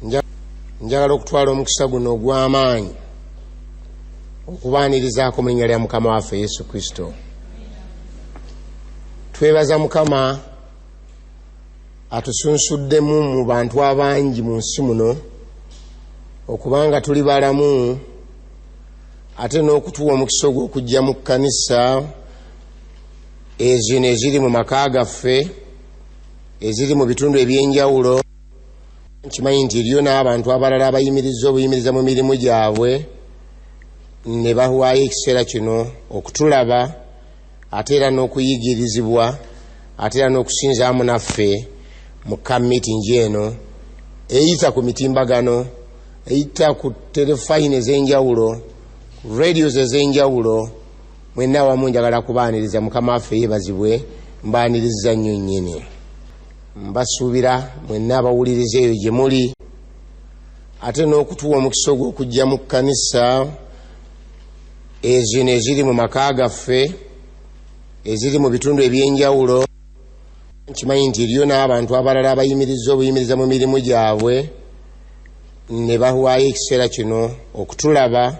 Njagala okutwala omukisa guno ogw'amaanyi okubaanirizaako mu linnya lya Mukama waffe Yesu Kristo. Twebaza Mukama atusunsuddemu mu bantu abangi mu nsi muno okubanga tuli balamu, ate n'okutuwa omukisa ogw'okujja mu kkanisa ezino eziri mu maka gaffe, eziri mu bitundu eby'enjawulo. Nkimanyi nti eriyo n'abantu abalala abayimiriza obuyimiriza mu mirimu gyabwe ne bawaayo ekiseera kino okutulaba, ate era n'okuyigirizibwa, ate era n'okusinzaamu naffe mu camp meeting eno eyita ku mitimbagano, eyita ku terefayina ez'enjawulo, radios ez'enjawulo. Mwenna awamu njagala kubaaniriza. Mukama waffe yeebazibwe, mbaaniriza nnyo nnyini. Mbasuubira mwenna abawuliriza eyo gye muli, ate n'okutuwa omukisa ogw'okujja mu kkanisa ezino eziri mu maka gaffe, eziri mu bitundu eby'enjawulo. Nkimanyi nti eriyo n'abantu abalala abayimiriza obuyimiriza mu mirimu gyabwe ne bawaayo ekiseera kino okutulaba,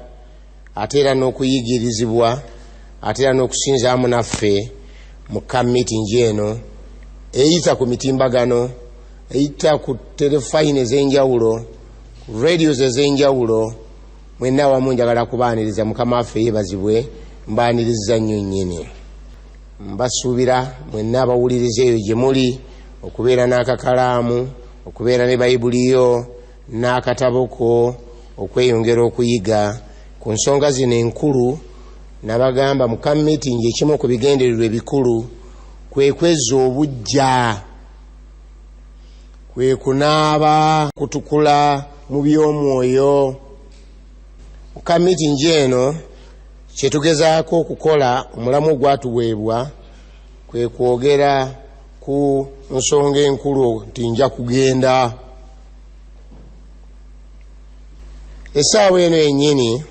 ate era n'okuyigirizibwa, ate era n'okusinzaamu naffe mu camp meeting eno eyita ku mitimbagano, eyita ku terefayina ez'enjawulo, radios ez'enjawulo. Mwenna awamu njagala kubaaniriza. Mukama waffe yeebazibwe, mbaaniriza nnyo nnyini. Mbasuubira mwenna abawuliriza eyo gye muli okubeera n'akakalaamu, okubeera ne Bayibuli yo n'akatabo ko, okweyongera okuyiga ku nsonga zino enkulu. Nabagamba mu camp meeting ekimu ku bigendererwa ebikulu kwe kwezza obuggya, kwe kunaaba, kutukula mu by'omwoyo. Mu camp meeting eno kye tugezaako okukola, omulamu ogwatuweebwa kwe kwogera ku nsonga enkulu nti nja kugenda. Essaawa eno yennyini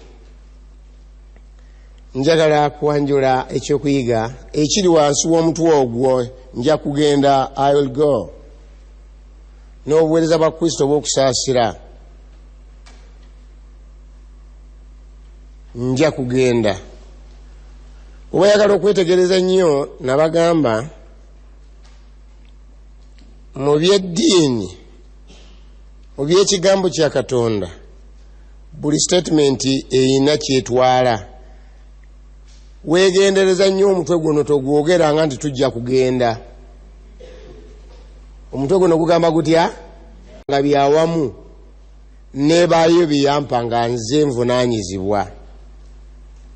njagala kwanjula ekyokuyiga ekiri wansi w'omutwe ogwo, nja kugenda, I will go, n'obuweereza bwa Kristo obw'okusaasira. Nja kugenda. Oba oyagala okwetegereza nnyo, nabagamba mu by'eddiini, mu by'ekigambo kya Katonda, buli statement erina kyetwala. Weegendereza nnyo omutwe guno togwogeranga nti tujja kugenda. Omutwe guno gugamba gutya? Nga byawamu nebaayo biyampa nga nze nvunaanyizibwa.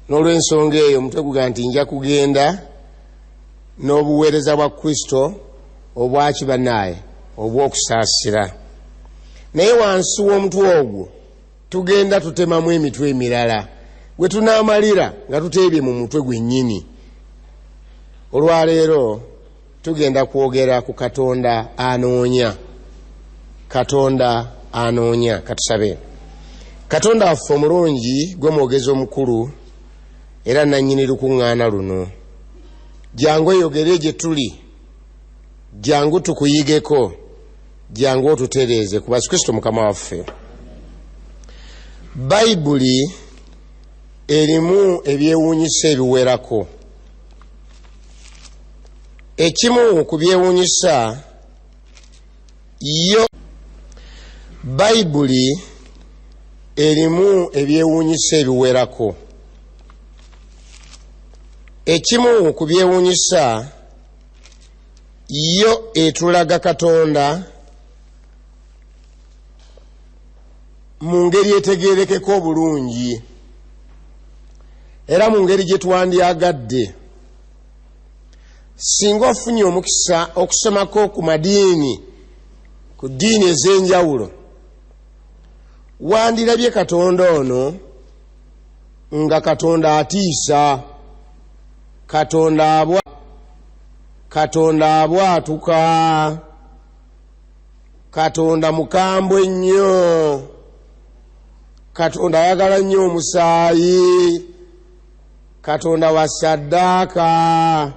N'olw'ensonga eyo omutwe gugamba nti nja kugenda n'obuweereza bwa Kristo obwakibannaaye obw'okusaasira. Naye wansi w'omutwe ogwo tugenda tutemamu emitwe emirala gwe tunaamalira nga tuteebye mu mutwe gwennyini. Olwaleero tugenda kwogera ku Katonda anoonya. Katonda anoonya. Katusabe. Katonda waffe omulungi, gwe mwogezi omukulu era nannyini lukuŋŋaana luno, jangu oyogere gye tuli, jangu tukuyigeko, jangu otutereeze ku Yesu Kristo Mukama waffe. Bayibuli erimu ebyewuunyisa ebiwerako. Ekimu ku byewuunyisa yo, Bayibuli erimu ebyewuunyisa ebiwerako. Ekimu ku byewuunyisa yo etulaga Katonda mu ngeri etegeerekeka obulungi era mu ngeri gye twandyagadde. Singa ofunye omukisa okusomako ku madiini, ku ddiini ez'enjawulo, wandirabye Katonda ono nga Katonda atiisa, Katonda abwatuka, Katonda mukambwe nnyo, Katonda ayagala nnyo omusaayi, Katonda wa saddaaka.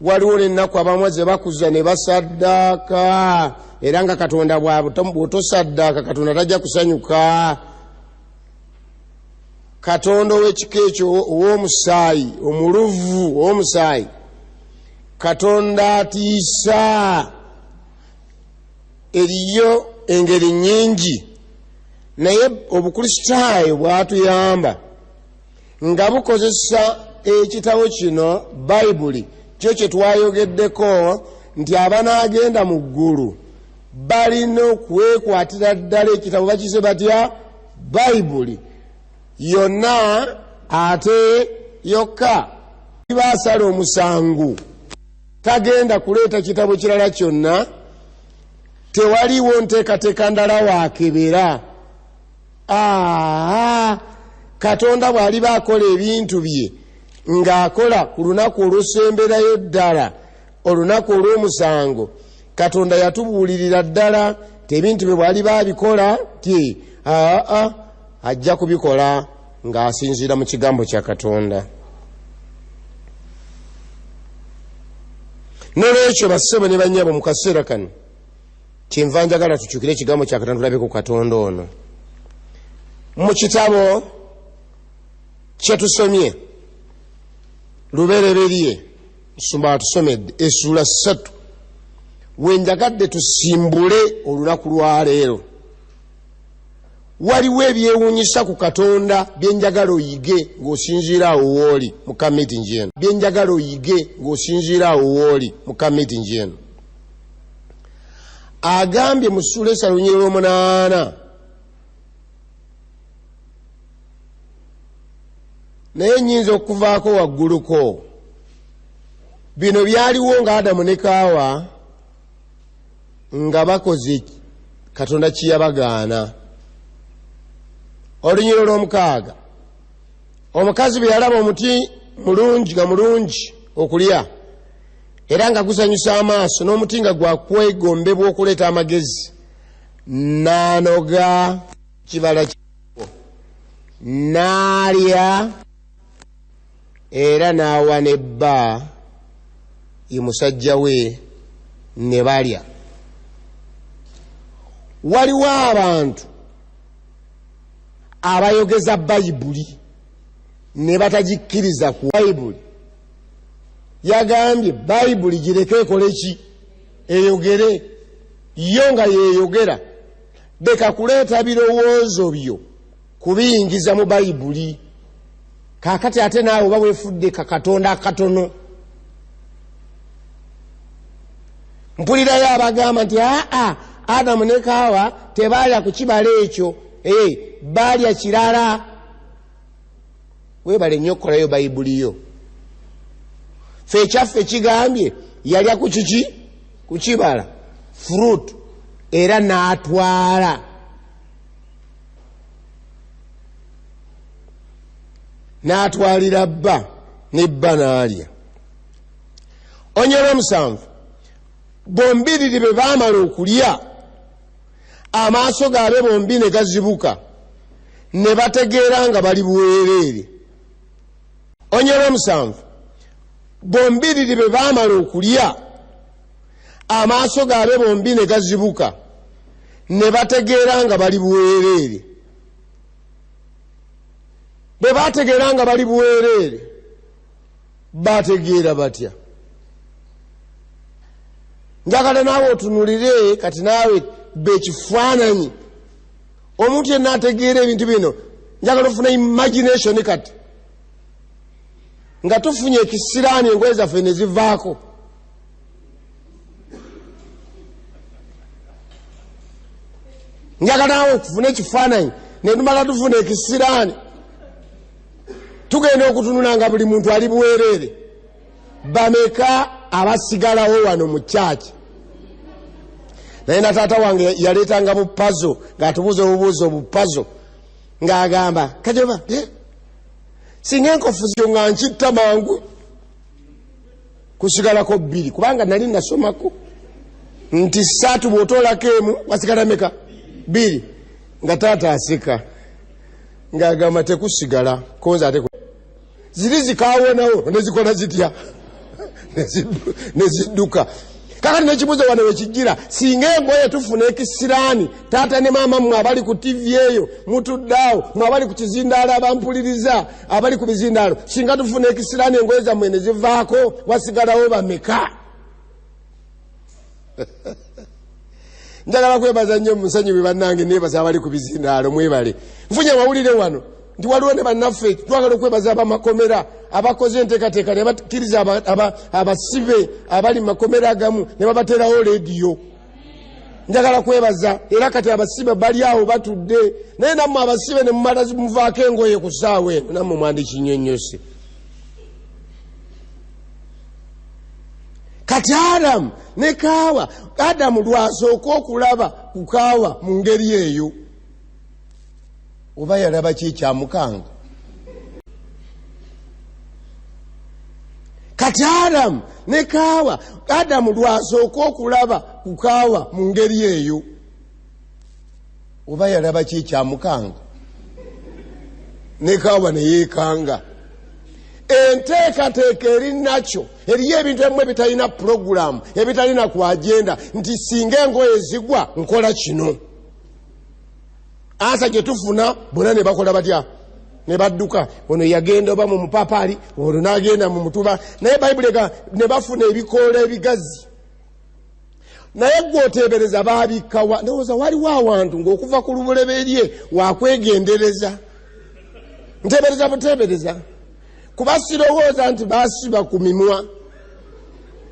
Waliwo n'ennaku abamu ze bakuza ne basaddaaka, era nga Katonda bw'otosaddaaka Katonda tajja kusanyuka. Katonda ow'ekika ekyo ow'omusaayi, omuluvu ow'omusaayi, Katonda atiisa. Eriyo engeri nnyingi, naye Obukristaayo bwatuyamba nga bukozesa ekitabo kino Bayibuli, kyo kye twayogeddeko nti abanaagenda mu ggulu balina okwekwatira ddala ekitabo. Bakise batya? Bayibuli yonna ate yokka. Baasala omusango, tagenda kuleeta kitabo kirala kyonna, tewaliwo nteekateeka ndala waakebera. Katonda bw'aliba akola ebintu bye ng'akola ku lunaku olusemberayo ddala, olunaku olw'omusango, Katonda yatubuulirira ddala ti ebintu bye bw'aliba abikola ti aa ajja kubikola ng'asinziira mu kigambo kya Katonda. Nolwekyo bassebo ne bannyabo, mu kaseera kano kyenva njagala tukyukire ekigambo kya Katonda, tulabe ku Katonda ono. Mu kitabo kyetusomye Lubereberye, musumba atusomedde essuula 3, wenjagadde tusimbule olunaku lwaleero. Waliwo ebyewuunyisa ku Katonda byenjagala oyige ng'osinziira awo wooli mu kamitingi eno, byenjagala oyige ng'osinziira awo wooli mu kamitingi eno. Agambye mu ssuula 3 lunyiriri 8, naye nnyinza okuvaako wagguluko. Bino byaliwo nga Adamu ne Kaawa nga bakoze Katonda kye yabagaana. Olunyiriri 6, omukazi bwe yalaba omuti mulungi nga mulungi okulya era nga gusanyusa amaaso, n'omuti nga gwa kwegombebwa okuleeta amagezi, n'anoga kibala kyagwo n'alya, era n'awa ne bba ye musajja we ne balya. Waliwo abantu abayogeza Bayibuli ne batagikkiriza ku Bayibuli. Yagambye Bayibuli gireke ekole ki? Eyogere yo nga yeeyogera. Leka kuleeta birowoozo byo kubiyingiza mu Bayibuli. Kaakati ate naawe oba weefudde kakatonda akatono. Mpulirayo abagamba nti aa Adamu ne Kaawa tebaalya ku kibala ekyo, baalya kirala. Weebale nnyo okukolayo Bayibuli yo. Ffe ekyaffe kigambye yalya ku kiki? Ku kibala, fruit, era n'atwala. N'atwalira bba, ne bba n'alya. Onyera 7, bombiriri bwe baamala okulya, amaaso gaabwe bombi ne gazibuka, ne bategeera nga bali bwereere. Onyera 7, bombiriri bwe baamala okulya, amaaso gaabwe bombi ne gazibuka, ne bategeera nga bali bwereere. Bwe bategeera nga bali bwereere, bategeera batya? Njagala naawe otunulire kati naawe bekifaananyi. Omuntu yenna ategeera ebintu bino, njagala ofuna imagination kati nga tufunye ekisiraani, engoye zaffe ne zivaako. Njagala naawe okufuna ekifaananyi, ne tumala tufuna ekisiraani, tugenda okutunula nga buli muntu ali bwereere. Bameka abasigalawo wano mu kyaki? Naye na taata wange yaleetanga bupazo ng'atubuuza obubuuzo obupazo, ng'agamba kajoba singa enkofu zyo nga nkitta mangu kusigalako 2, kubanga nali nasomako nti 3 bw'otoolako emu wasigala meka? 2. Nga taata aseka ng'agamba tekusigala konza, ate ziri zikawonawo ne zikola zitya? Nezidduka. Kakati nekibuuzo wano wekijjira, singa engoye tufuna ekisiraani, taata ne maama mmwe abali ku TV eyo mutudde awo, mmwe abali ku kizindaalo abampuliriza, abali ku bizindaalo, singa tufuna ekisiraani engoye zammwe ne zivaako, wasigalawo bameka? Njagala kwebaza nnyo musonyiwe bannange, neebaza abali ku bizindaalo, mwebale. Nfunye amawulire wano nti waliwo ne bannaffe, twagala okwebaza abamakomera abakoze enteekateeka ne bakkiriza abasibe abali mu makomera agamu ne babateerawo leediyo. Njagala kwebaza era kati abasibe bali awo batudde, naye nammwe abasibe ne mumala muvaako engoye ku ssaawa eno, nammwe mwandikinyonnyose. Kati Adamu ne Kaawa, Adamu lwasooka okulaba ku Kaawa mu ngeri eyo, oba yalaba ki ekyamukanga? Kati Adamu ne Kaawa, Adamu lwasooka okulaba ku Kaawa mu ngeri eyo, oba yalaba ki ekyamukanga? Ne Kaawa ne yeekanga. Enteekateeka eri nakyo, eriyo ebintu ebimu ebitalina pulogulaamu, ebitalina ku agenda, nti singa engoye zigwa nkola kino. Ansa gye tufuna bonna ne bakola batya? Ne badduka. Ono yagenda oba mu mupapaali, ono n'agenda mu mutuba, naye Bayibuli egamba ne bafuna ebikoola ebigazi. Naye ggwe oteebereza baabikkawa? Ndowooza waliwo awantu ng'okuva ku lubuleberye wakwegendereza. Nteebereza buteebereza, kuba sirowooza nti baasiba ku mimwa,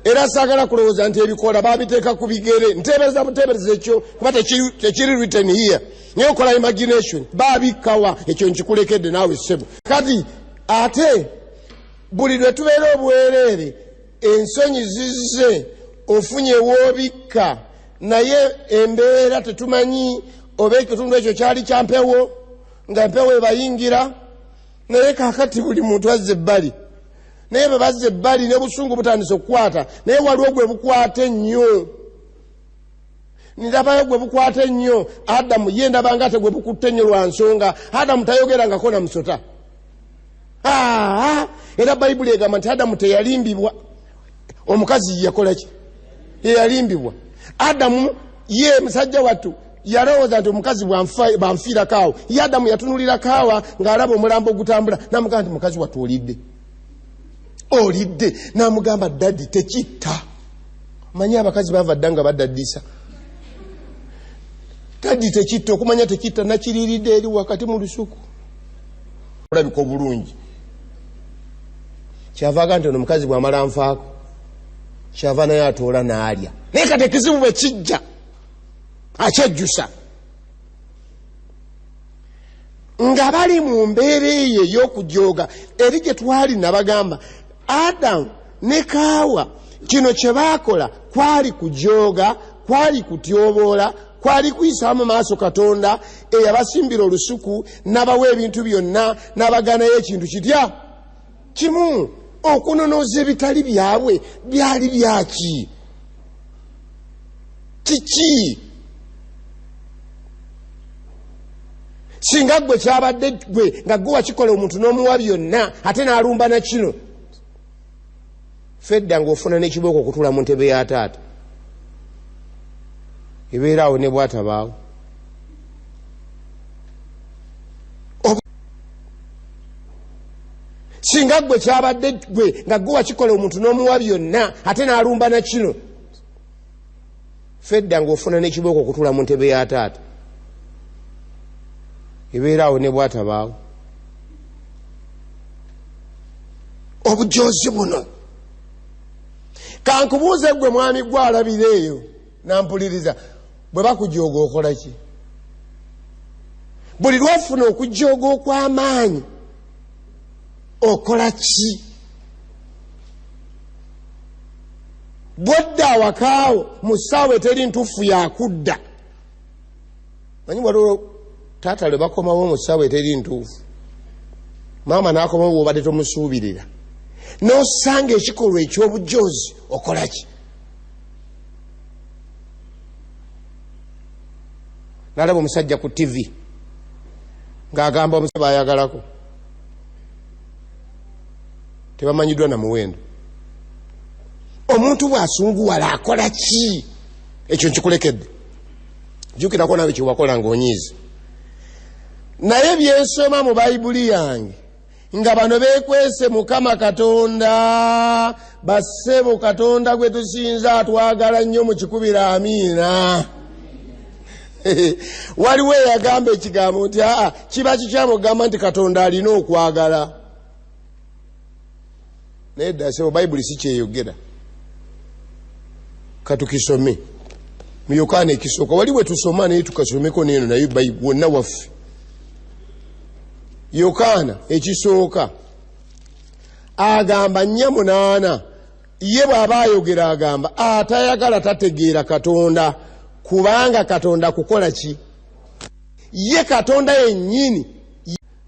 era saagala kulowooza nti ebikoola babiteeka ku bigere. Nteebereza buteebereza ekyo, kuba tekiri written here, naye okola imagination. Baabikkawa? Ekyo nkikulekedde naawe ssebo. Kati ate buli lwe tubeera obwereere, ensonyi zizze, ofunye woobikka, naye embeera tetumanyi oba ekitundu ekyo kyali kya mpewo, nga empewo ebayingira. Naye kaakati buli muntu azza ebbali, naye bwe bazza ebbali n'obusungu butandise okukwata, naye waliwo gwe bukwata ennyo. Ndabayo gwe bukwata ennyo, Adamu. Ye ndabanga ate gwe bukutte ennyo lwa nsonga Adamu tayogerangako na musota. Era Bayibuli egamba nti Adamu teyalimbibwa, omukazi yakola ki? Yeyalimbibwa. Adamu ye musajja wattu yalowooza nti omukazi bwanfiirako awo. Ye Adamu yatunulira Kaawa ng'alaba omulambo ogutambula, namugamba nti mukazi wattu olidde, olidde. Namugamba, "Daddy, tekitta." Manyi abakazi bava dda nga badaddisa. "Daddy, tekitta, okumanya tekitta, nakiriiridde eri wakati mu lusuku." Olabika obulungi. Kyavaaga nti ono omukazi bw'amala nfaako, kyava naye atoola n'alya. Naye kati ekizibu bwe kijja, akyejjusa nga bali mu mbeera eyo ey'okujooga eri gye twali. Nabagamba Adamu ne Kaawa kino kye baakola kwali kujooga, kwali kutyoboola, kwali kuyisaamu maaso Katonda eyabasimbira olusuku n'abawa ebintu byonna, n'abaganayo ekintu kitya kimu. Okunonooza ebitali byabwe byali byaki? Kiki? Singa gwe kyabadde gwe, nga gwe wakikola, omuntu n'omuwa byonna ate n'alumba na kino. Fedda ng'ofuna n'ekibooko okutula mu ntebe ya taata, ebeera awo ne bwatabaawo. Singa gwe kyabadde gwe, nga gwe wakikola, omuntu n'omuwa byonna ate n'alumba na kino. Fedda ng'ofuna n'ekibooko okutula mu ntebe ya taata, ebeera awo ne bwatabaawo. Obujozi buno, kankubuuze gwe mwami gwe alabira eyo nampuliriza, bwe bakujooga okola ki? Buli lwofuna okujooga okw'amaanyi okola ki? Bwodda awakaawo mu ssaawa eteri ntuufu yakudda, manyi waliwo taata lwe bakomawo mu ssaawa eteri ntuufu, maama n'akomawo bwobadde tomusuubirira, n'osanga ekikolwa eky'obujoozi, okola ki? Nalaba omusajja ku TV ng'agamba omusajja bayagalako tebamanyiddwa na muwendo. Omuntu bw'asunguwala akola ki? Ekyo nkikulekedde, jjukirako nawe kyewakola ng'onyiiza. Naye byensoma mu Bayibuli yange nga bano beekwese Mukama Katonda, bassebo Katonda gwe tusinza atwagala nnyo, mukikubira amiina. Waliwo eyagamba ekigambo nti aa kiba kikyamu okugamba nti Katonda alina okwagala. Naye ddala ssebo, Bayibuli si kyeyogera. Katukisome mu Yokaana ekisooka, wali bwe tusoma naye tukasomeko neeno, naye Bayibuli wonna waffe. Yokaana ekisooka agamba 4:8, ye bw'aba ayogera agamba atayagala tategeera Katonda, kubanga Katonda kukola ki? Ye Katonda yennyini.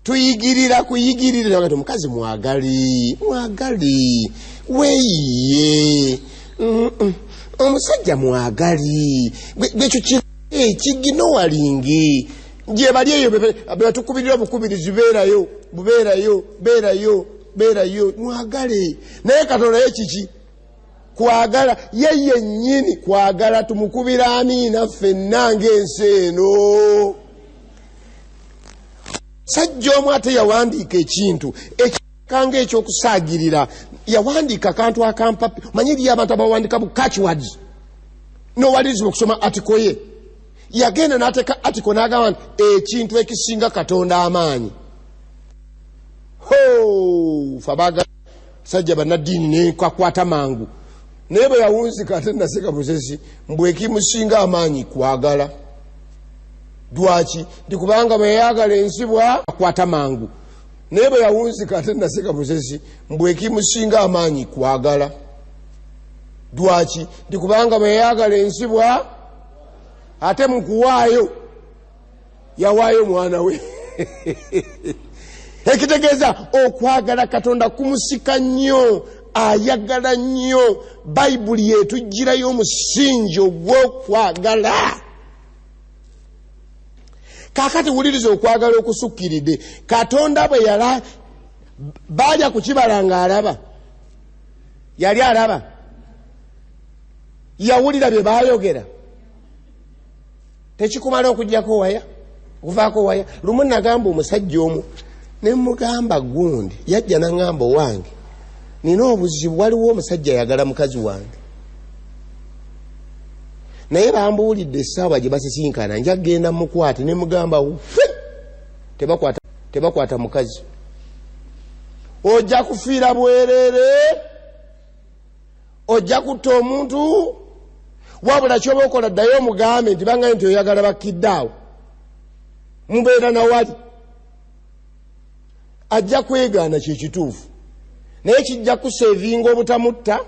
Tuyigirira kuyigirira kati omukazi mwagali mwagali weeyiye, omusajja mwagali gwekyo ekiginowalingi gye bali eyo bebatukubirira obukubirizi, beerayo bubeerayo beerayo beerayo mwagale. Naye Katonda ye kiki? Kwagala. Ye yennyini kwagala. Tumukubira amiina ffenna ng'ensi eno. Sajja omu ate yawandiika ekintu ekikanga ekyokusaagirira, yawandiika akantu akampapi. Manyi eriyo abantu abawandiika bu catchwords nowalirizibwa okusoma article ye. Yagenda n'ateeka article n'agamba nti ekintu ekisinga Katonda amaanyi. Fe abaagala sajja bannaddiini nenkakwata mangu, naye bwe yawunzika ate naseka busesi, mbwe ekimusinga amaanyi kwagala. Lwaki? Nti kubanga bwe yayagala ensi bwa akwata mangu, naye bwe yawunzika ate naseka busesi, mbwe ekimusinga amaanyi kwagala. Lwaki? Nti kubanga bwe yayagala ensi bwa ate mukuwaayo yawaayo omwana we. Ekitegeeza okwagala Katonda kumusika nnyo, ayagala nnyo. Bayibuli etugirayo omusingi ogw'okwagala. Kaakati wuliriza okwagala okusukkiridde. Katonda bwe yala baalya ku kibala ng'alaba, yali alaba, yawulira bye baayogera. Tekikumala okugyako waya, okuvaako waya. Lumu nagamba omusajja omu ne mugamba gundi, yajja naŋŋamba, owange nina obuzibu, waliwo omusajja ayagala mukazi wange, naye bambuulidde essaawa gye basisinkana, nja kgenda mukwate. Ne mugamba fe tebakwata mukazi, ojja kufiira bwerere, ojja kutta omuntu. Wabula kyoba okola, ddayo omugambe nti bangaye nti oyagala bakkidde awo mubeera nawali, ajja kwegaana kyekituufu, naye kijja kusevinga obutamutta.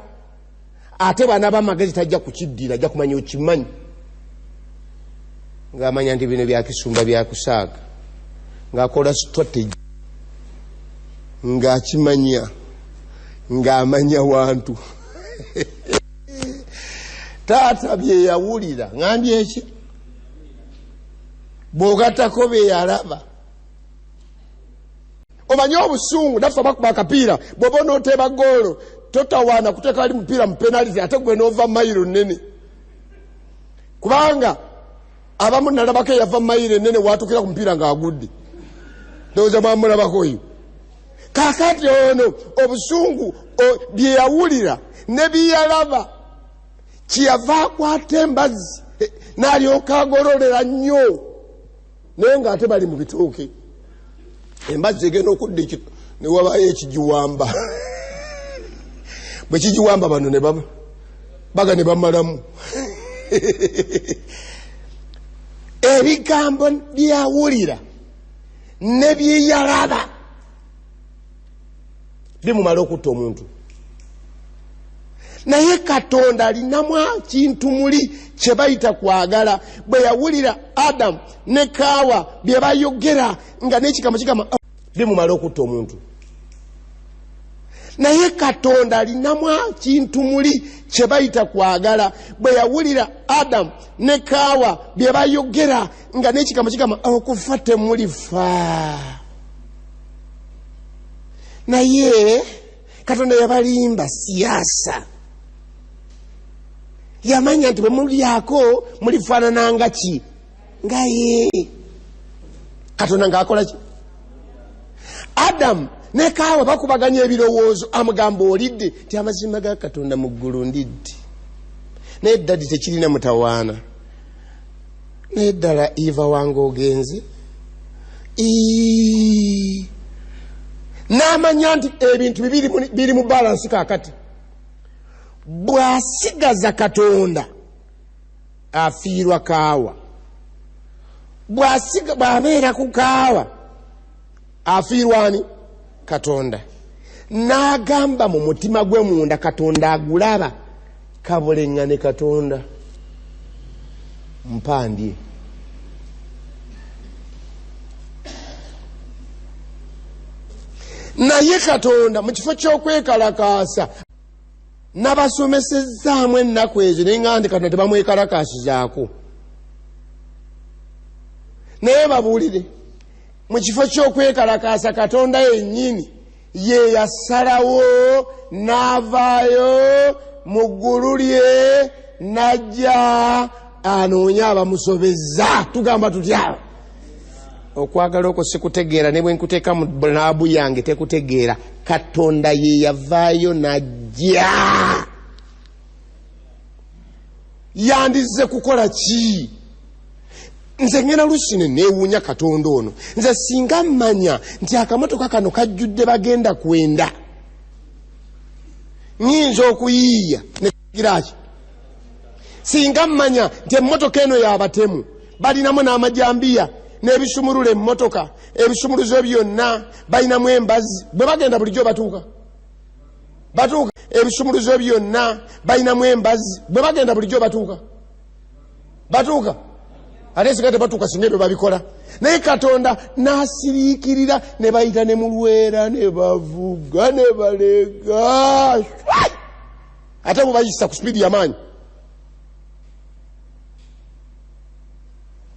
Ate bw'anaaba amagezi tajja kukiddira, ajja kumanya okimanyi ng'amanya nti bino byakisumba byakusaaga, ng'akola strategy, ng'akimanya ng'amanya wantu. Taata bye yawulira ŋambye eki, bw'ogattako bye yalaba, omanye obusungu. Naffe bakuba akapiira, bw'oba onooteeba goolo totawaana kuteeka wali mupiira mu penalty, ate gwe n'ova mayiro nnene, kubanga abamu nalabako eyava mayiro ennene watukira ku mupiira ng'agudde. Ndowooza mwamulabako oyo. Kaakati ono obusungu bye yawulira ne byeyalaba, kyeyava akwata embazzi n'alyoka agololera nnyo, naye ng'ate bali mu bitooke. Embazzi egenda okudda ne wabayo ekigiwamba. Bwe kigiwamba, bano ne baga ne bamalamu. Ebigambo byawulira ne byeyalaba bimumala okutta omuntu. Naye Katonda alinamu kintu muli kye bayita kwagala. Bwe yawulira Adamu ne Kaawa bye bayogera nga n'ekigambo kigamba bimumala okutta omuntu, naye Katonda alinamu kintu muli kye bayita kwagala. Bwe yawulira Adamu ne Kaawa bye bayogera nga n'ekigambo kigamba okufa temulifa, naye Katonda yabalimba siyaasa. Yamanya nti bwe mulyako mulifaanana nga ki? Nga ye. Katonda ng'akola ki? Adamu ne Kaawa bakubaganya ebirowoozo, amugamba olidde nti amazima ga Katonda mu ggulu ndidde. Naye ddadi tekirina mutawaana. Naye ddala Eva wange ogenze. N'amanya nti ebintu bibiri biri mu balansi kaakati. Bw'asigaza Katonda afiirwa Kaawa. Bw'abeera ku Kaawa afiirwa ani? Katonda. N'agamba mu mutima gwe munda Katonda agulaba, kabuleŋŋane Katonda mpandye. Naye Katonda mu kifo ky'okwekalakaasa n'abasomesezaamu ennaku ezo, naye nga nti Katonda tebamwekalakaasizaako. Naye babuulire, mu kifo ky'okwekalakaasa Katonda yennyini ye yasalawo n'avaayo mu ggulu lye n'ajja anoonye abamusobezza. Tugamba tutya? Okwagala okwo sikutegeera, ne bwe nkuteeka mu laabu yange tekutegeera. Katonda ye yavaayo n'ajja. Yandizze kukola ki? Nze ngenda lusine neewuunya Katonda ono. Nze singa mmanya nti akamotoka kano kajjudde bagenda kwenda, nnyinza okuyiiya ne kiraki. Singa mmanya nti emmotoka eno y'abatemu, balinamu n'amajambiya n'ebisumulula emmotoka, ebisumuluzo byonna, balinamu embazzi. Bwe bagenda bulijjo batuuka. Batuuka ebisumuluzo byonna, balinamu embazzi. Bwe bagenda bulijjo batuuka. Batuuka. Ate singa tebatuuka singa ebyo babikola. Naye Katonda n'asiriikirira ne bayita ne mulwera ne bavuga ne balega. Ate bwe bayisa ku sipiidi y'amaanyi.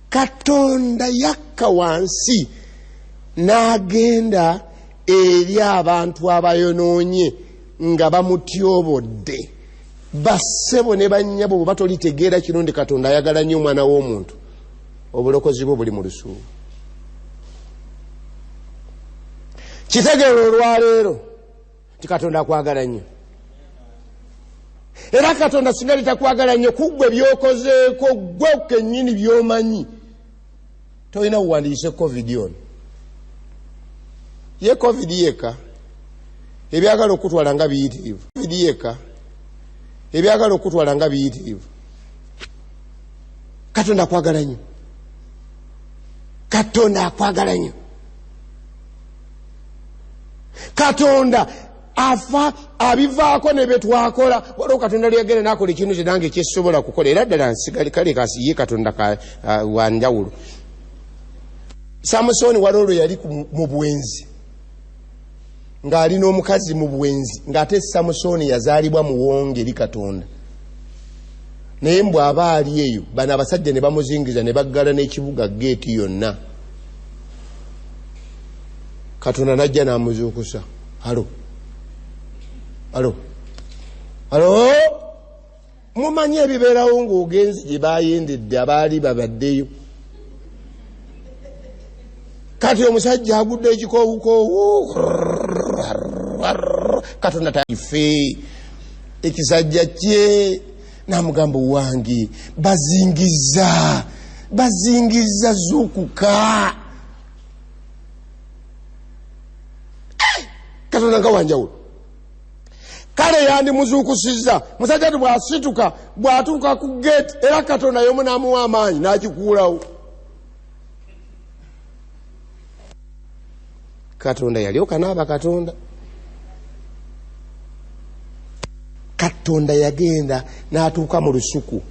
Katonda yakka wansi n'agenda eri abantu abayonoonye nga bamutyobodde. Bassebo ne bannyabo bwe batolitegeera kino nti Katonda ayagala nnyo omwana w'omuntu, obulokozi bwe buli mu lusuubo. Kitegeera olwaleero nti Katonda akwagala nnyo. Era Katonda singa litakwagala nnyo, ku ggwe by'okozeeko ggwe kennyini by'omanyi, tolina buwandiise COVID ono. Ye COVID yekka ebyagala okutwala nga biyitirivu. COVID yekka ebyagala okutwala nga biyitirivu. Katonda akwagala nnyo. Katonda akwagala nnyo. Katonda afa abivaako ne bye twakola. Waliwo Katonda lyagenda n'akola ekintu kye nange kyesobola kukola, era ddala nsigali kale kasi ye Katonda wa njawulo. Samusoni waliwo lwe yali mu bwenzi, ng'ali n'omukazi mu bwenzi, ng'ate Samusoni yazaalibwa muwonge eri Katonda. Naye mbw'aba ali eyo, bano abasajja ne bamuzingiza ne baggala n'ekibuga geeti yonna. Katonda n'ajja n'amuzuukusa. Alo, alo, alo, mumanyi ebibeerawo ng'ogenze gye bayendedde abaali babaddeyo. Kati omusajja agudde ekikoowukoowu, Katonda tafe ekisajja kye n'amugamba wange bazingiza, bazingiza, zuukuka. Katonda nga wanjawulo. Kale yandimuzuukusizza. Musajja ti bw'asituka bw'atuuka ku geeti, era Katonda y'omu n'amuwa amaanyi n'agikuulawo. Katonda yalyoka n'aba Katonda. Katonda yagenda n'atuuka mu lusuku.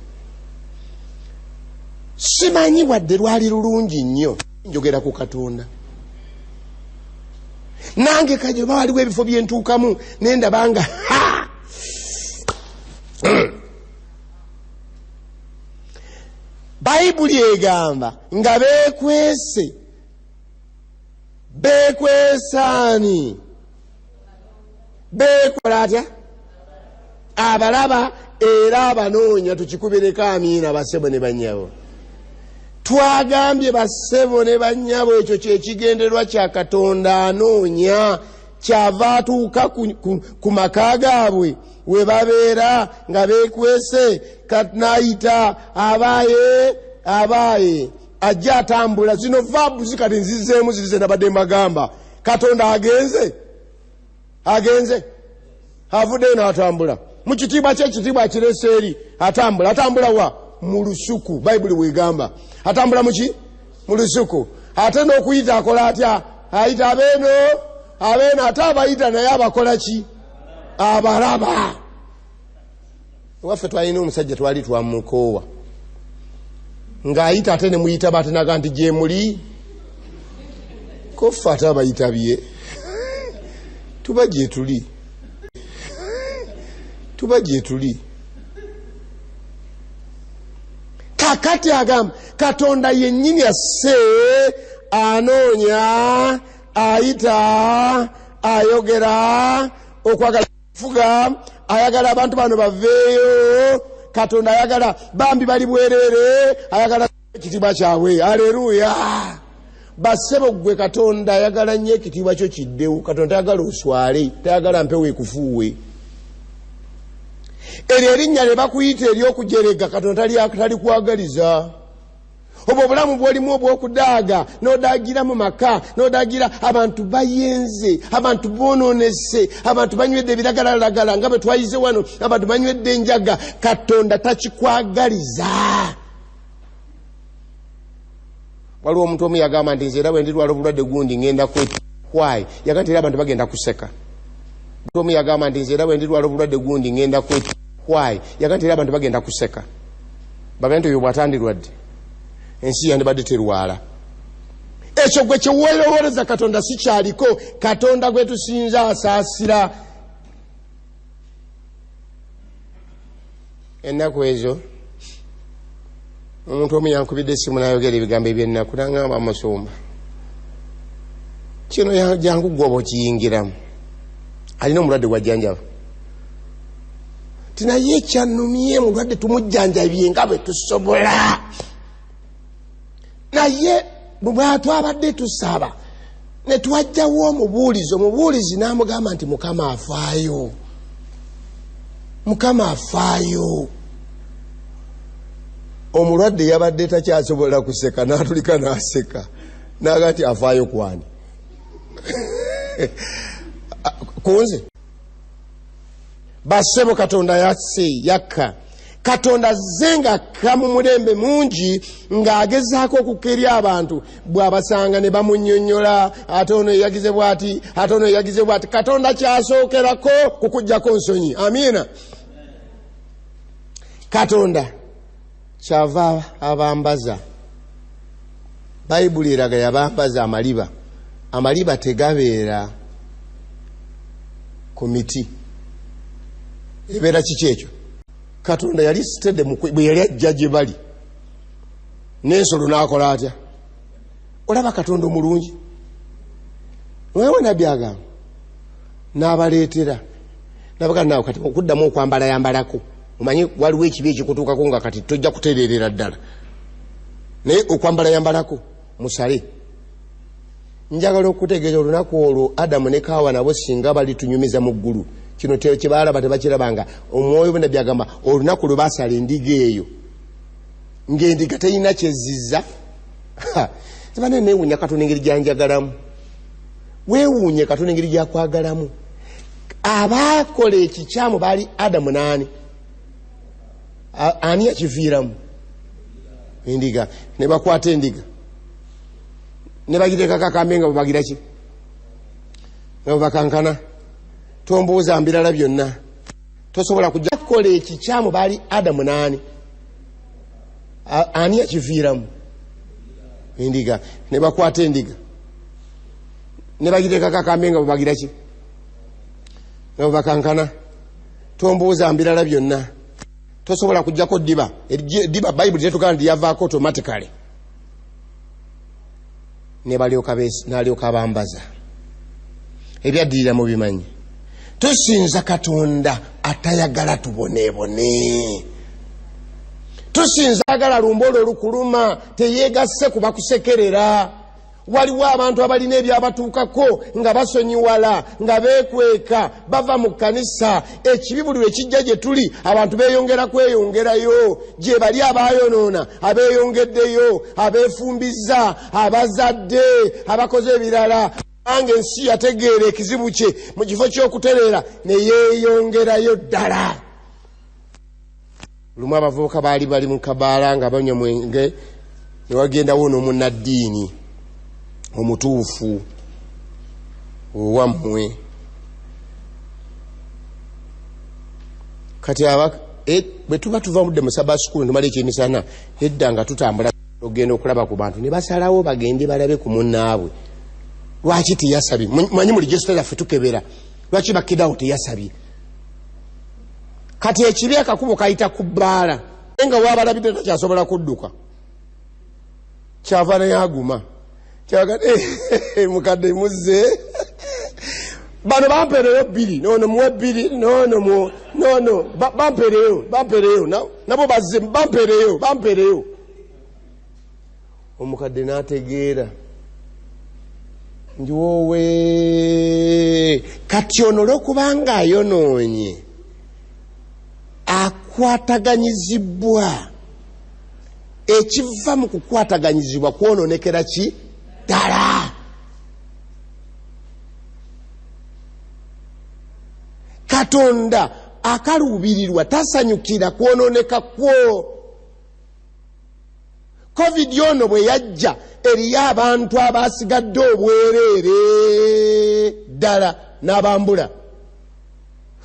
Simanyi wadde lwali lulungi nnyo, njogera ku Katonda. Nange kajoba waliwo ebifo bye ntuukamu ne ndaba nga ha! Bayibuli egamba nga beekwese, beekwesaani, beekola atya? Abalaba era abanoonya. Tukikubireko amiina bassebo ne bannyabo. Twagambye bassebo ne bannyabo, ekyo kyekigendererwa kya Katonda. Anoonya, kyava atuuka ku maka gaabwe we babeera nga beekwese, n'ayita abaaye abaaye, ajja atambula. Zino verbs kati nzizeemu ziri ze nabadde mbagamba. Katonda agenze, agenze, avuddeyo n'atambula mu kitiibwa kye, ekitiibwa akirese eri, atambula. Atambula wa? Mu lusuku. Bayibuli bwegamba atambula muki? Mu lusuku. Ate n'okuyita akola atya? Ayita abeeno abeeno, ate abayita naye abakola ki? Abalaba. Ewaffe twalina omusajja, twali twamukoowa ng'ayita, ate ne muyita batenaga nti gyemuli koffe, ate abayitabye tuba gyetuli, tuba gyetuli. Kakati agamba Katonda yennyini asse, anoonya, ayita, ayogera, okwagala kufuga, ayagala abantu bano baveeyo. Katonda ayagala bambi bali bwerere, ayagala ekitiibwa kyabwe. Aleluya. Bassebo, ggwe Katonda ayagala nnyo ekitiibwa kyo kiddewo. Katonda tayagala oswale, tayagala mpewo ekufuuwe. Eryo erinnya lye bakuyita ery'okujerega, Katonda talikwagaliza. Obwo obulamu bwolimu obw'okudaaga, n'odaagira mu maka, n'odaagira abantu bayenze, abantu bonoonese, abantu banywedde ebiragalalagala nga bwe twayize wano, abantu banywedde enjaga, Katonda takikwagaliza. Waliwo omuntu omu yagamba nti nze era bwe ndirwala obulwadde gundi ngenda kwetwayi, yaga nti era abantu bagenda kuseka. Omu yagamba nti nze era bwe ndirwala obulwadde gundi ngenda kwetwayi, yaga nti era abantu bagenda kuseka, bagenda nti oyo bw'atandirwadde ensi yandibadde terwala. Ekyo gwe kyeweerowooleza Katonda si kyaliko. Katonda gwe tusinza asaasira. Ennaku ezo omuntu omu yankubidde essimu n'ayogera ebigambo ebyennaku, n'aŋŋamba, musumba, kino jangu gwe oba okiyingiramu. Alina omulwadde gwajjanjaba, ti naye ekyannumye mulwadde tumujjanjabye nga bwe tusobola, naye bwe twabadde tusaba ne twajjawo omubuulizi, omubuulizi n'amugamba nti Mukama afaayo, Mukama afaayo. Omulwadde yabadde takyasobola kuseka, n'atulika n'aseka, n'aga nti afaayo kwani? Kunze? Bassebo, Katonda yasse yakka. Katonda azze ng'akka mu mulembe mungi ng'agezaako okukka eri abantu, bw'abasanga ne bamunnyonnyola, ate ono yeyagize bw'ati, ate ono yeyagize bw'ati. Katonda kyasookerako kukuggyako nsonyi. Amiina. Katonda kyava abambaza, Bayibuli eraga yabambaza amaliba. Amaliba tegabeera ku miti, ebeera kiki ekyo? Katonda yali sitedde bwe yali ajja gye bali n'ensolo n'akola atya? Olaba Katonda omulungi, wewe nabbi agamba n'abaleetera nabaga naawe kati okuddamu okwambala yambalako. Omanyi waliwo ekibi ekikutuukako nga kati tojja kutereerera ddala, naye okwambala yambalako musale. Njagala okutegeeza olunaku olwo Adamu ne Kaawa nabo singa balitunyumiza mu ggulu, kino kyebalaba tebakirabanga. Omwoyo bwe agamba olunaku lwe basala endiga eyo ng'endiga terina kyezizza, tebane neewuunya Katonda engeri gyanjagalamu. Weewuunye Katonda engeri gyakwagalamu. Abaakola ekikyamu baali Adamu n'ani? Ani yakiviiramu? Endiga. Ne bakwata endiga ne bagiteekako akambe nga bwebagira ki, nga bwebakankana. Tombuuza mbirala byonna, tosobola kujja kukola ekikyamu baali Adamu n'ani? Ani yakiviiramu? Endiga. Ne bakwata endiga ne bagiteekako akambe nga bwebagira ki, nga bwebakankana. Tombuuza mbirala byonna, tosobola kujjako ddiba. Eddiba Bayibuli tetugamba nti lyavaako automatically. Ne balyoka n'alyoka abambaza. Ebyaddirira mubimanyi. Tusinza Katonda atayagala tuboneebone. Tusinza agala lumba olwo olukuluma teyeegasse ku bakusekerera. Waliwo abantu abalina ebyabatuukako nga basonyiwala, nga beekweka, bava mu kkanisa. Ekibi buli lwe kijja gye tuli, abantu beeyongera kweyongerayo. Gye bali abaayonoona, abeeyongeddeyo, abeefumbizza, abazadde, abakoze ebirala. Kubanga ensi yategeera ekizibu kye, mu kifo ky'okutereera ne yeeyongerayo ddala. Lumu abavubuka baali bali mu kabaala nga banywa mwenge, ne wagendawo n'omunnaddiini omutuufu owammwe. Kati bwe tuba tuva mudde mu Sabbath school ne tumala ekyemisana, edda nga tutambula ogenda okulaba ku bantu, ne basalawo bagende balabe ku munnaabwe. Lwaki teyasabye? Manyi mu register zaffe tukebera. Lwaki bakkidawo teyasabye? Kati ekibi akakubo kayita ku bbaala. Naye nga waabalabidde takyasobola kudduka. Kyava naye aguma. Kyaga, mukadde muzze. Bano bampeereyo 2, nono muwe 2, nono mu, nono, bampeereyo, bampeereyo, nabo bazze, bampeereyo, bampeereyo. Omukadde n'ategeera. Nti woowe, kati ono olw'okubanga ayonoonye, akwataganyizibwa. Ekiva mu kukwataganyizibwa kwonoonekera ki? Ddala. Katonda akaluubirirwa tasanyukira kwonooneka kwo. Covid ono bwe yajja eriyo abantu abasigadde obwereere ddala n'abambula.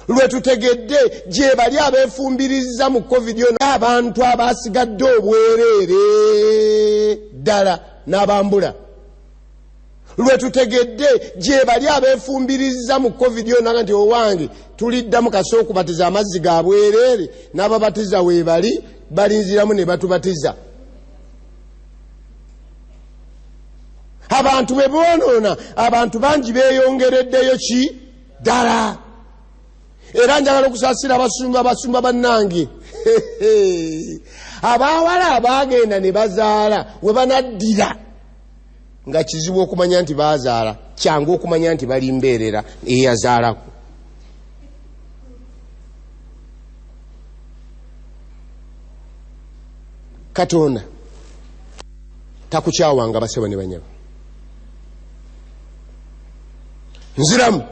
Lwe tutegedde gye bali abeefumbiriza mu Covid ono, abantu abasigadde obwereere ddala n'abambula. Lwe tutegedde gye bali abeefumbiriza mu Covid ono nga nti owange tuliddamu kasooka okubatiza amazzi ga bwereere, n'ababatiza weebali balinziramu ne batubatiza. Abantu bwe boonoona, abantu bangi beeyongereddeyo ki? Ddala. Era njagala okusaasira abasumba bannange. Abawala abaagenda ne bazaala we banaddira nga kizibu okumanya nti baazaala, kyangu okumanya nti bali mbeerera eyazaalako. Katonda takukyawanga basebo ne banyabo. Nziramu.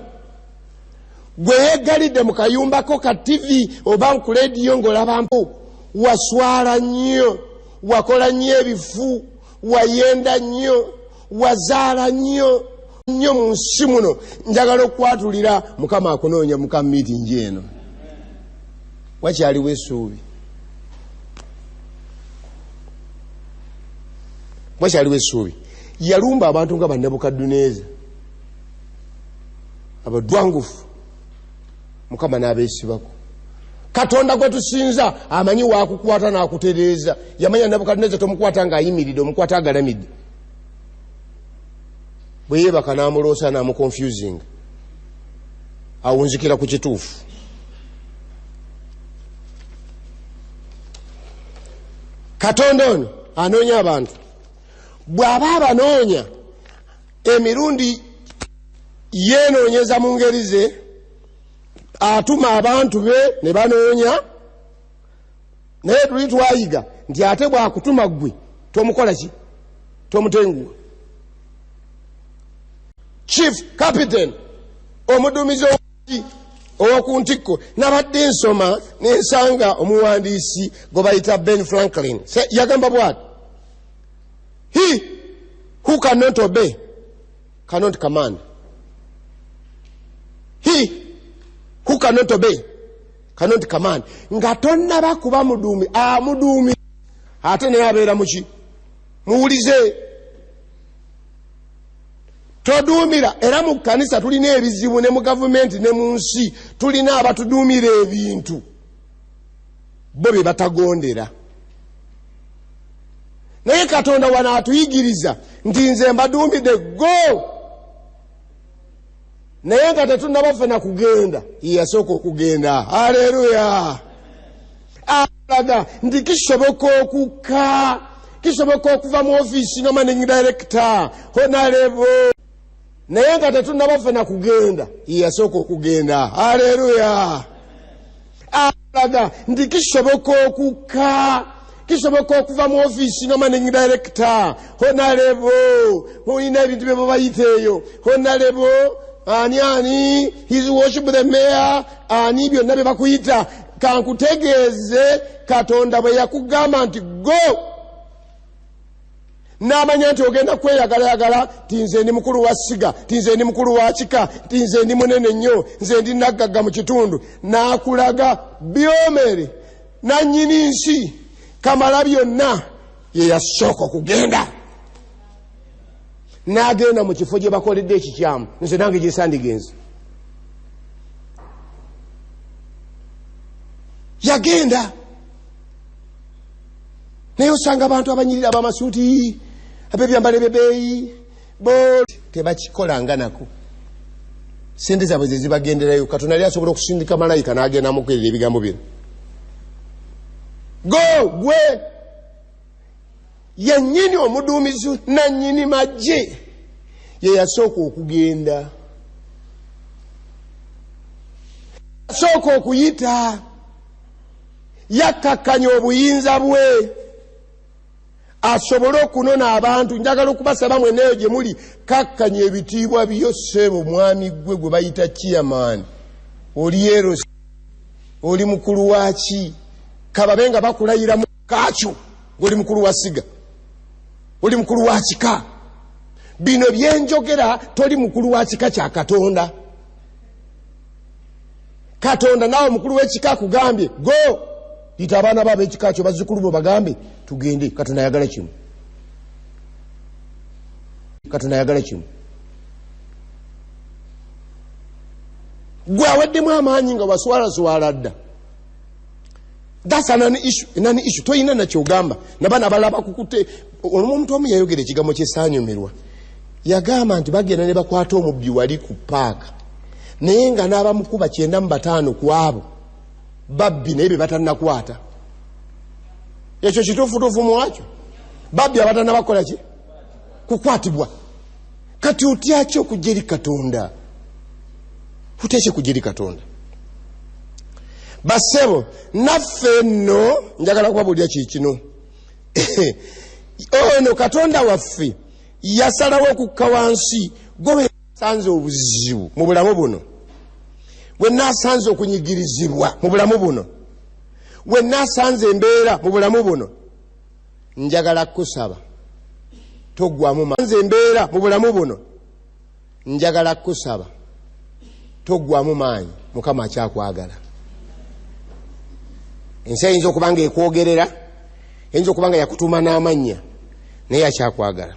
Gwe yeeggalidde mu kayumbako ka TV oba ku leediyo ng'olaba mpu, waswala nnyo, wakola nnyo ebifu, wayenda nnyo, wazaala nnyo nnyo mu nsi muno. Njagala okwatulira Mukama akunoonya mu ka meeting eno. Wakyaliwo essuubi. Wakyaliwo essuubi. Yalumba abantu nga Bannebukadduneeza, abadwangufu, Mukama n'abeesibako. Katonda gwe tusinza amanyi waakukwata n'akutereeza. Yamanya Nebukadduneeza tomukwata ng'ayimiridde, omukwata agalamidde. Bwe yeebaka n'amuloosa n'amuconfusinga, awunzikira ku kituufu. Katonda ono anoonya abantu. Bw'aba abanoonya emirundi yeenoonyeza mu ngeri ze, atuma abantu be ne banoonya. Naye tuli twayiga nti ate bw'akutuma ggwe tomukola ki? Tomutenguwa. Chief Captain, omuduumizi ow'oku ntikko, nabadde nsoma ne nsanga omuwandiisi gwe bayita Ben Franklin. Yagamba bw'ati, he who cannot obey cannot command. He who cannot obey cannot command. Nga tonnaba kuba muduumi, amuduumi ate naye abeera muki? Muwulize. Toduumira. Era mu kkanisa tulina ebizibu, ne mu gavumenti ne mu nsi tulina abatuduumira ebintu bo bye batagondera. Naye Katonda wano atuyigiriza nti nze mbaduumidde go, Naye nga tetunnaba ffena kugenda, ye yasooka okugenda. Aleluya! Alaga nti kisoboka okukka, kisoboka okuva mu ofiisi nga managing director, honorable. Naye nga tetunnaba ffena kugenda, ye yasooka okugenda. Aleluya! Alaga nti kisoboka okukka, kisoboka okuva mu ofiisi nga managing director, honorable. Olina ebintu bye babayita eyo, honorable ani ani, his worship the mayor, ani, byonna bye bakuyita. Kankutegeeze, Katonda bwe yakugamba nti go, n'amanya nti ogenda kweyagalayagala, ti nze ndi mukulu wa ssiga, ti nze ndi mukulu wa kika, ti nze ndi munene nnyo, nze ndi naggagga mu kitundu, n'akulaga byomere nannyini nsi kamala byonna. Ye yasooka okugenda, n'agenda mu kifo gye bakoledde ekikyamu. Nze nange gyesandigenze. Yagenda, naye osanga abantu abanyirira, abamasuuti, ab'ebyambalo ebyebeeyi, bo tebakikolanga nako. Sente zaabwe ze zibagenderayo. Katonda yali asobola okusindika malayika n'agenda amukwirira ebigambo bino, go gwe yennyini omuduumizi nannyini magye. Ye yasooka okugenda, yasooka okuyita, yakkakkanya obuyinza bwe asobole okunona abantu. Njagala okubasaba mwenneeyo gye muli, kakkanya ebitiibwa byo. Ssebo mwami, gwe gwe bayita chairman, oli ero, oli mukulu waki, kababe nga bakulayiramu kakyo ng'oli mukulu wa ssiga, oli mukulu wa kika. Bino byenjogera, toli mukulu wa kika kya Katonda. Katonda naawe omukulu w'ekika akugambye go, yita abaana bo ab'ekika kyo, bazzukulu bo, bagambe tugende. Katonda ayagala kimu, Katonda ayagala kimu. Gwe aweddemu amaanyi nga waswalaswala dda, that's an issue, an issue. Toyina nakyogamba nabaana abalala bakukute. Olumu omuntu omu yayogera ekigambo kyesaanyumirwa, yagamba nti bagenda ne bakwata omubbi wali ku paaka, naye nga n'abamukuba 95 ku abo babbi, naye be batannakwata. Ekyo kituufutuufu muwakyo, babbi abatannabakola ki kukwatibwa. Kati otyaki okujja eri Katonda? Otyaki okujja eri Katonda? Basebo naffe nno, njagala kubabuulira kikino: ono Katonda waffe yasalawo okukka wansi. Gwe sanze obuzibu mu bulamu buno, bwe naasanze okunyigirizibwa mu bulamu buno, we naasanze embeera mu bulamu buno, njagala kukusaba toggwamu. Nze embeera mu bulamu buno, njagala kukusaba toggwamu maanyi. Mukama akyakwagala. Ensi eyinza okuba nga ekwogerera, eyinza okuba nga yakutuuma n'amannya, naye akyakwagala.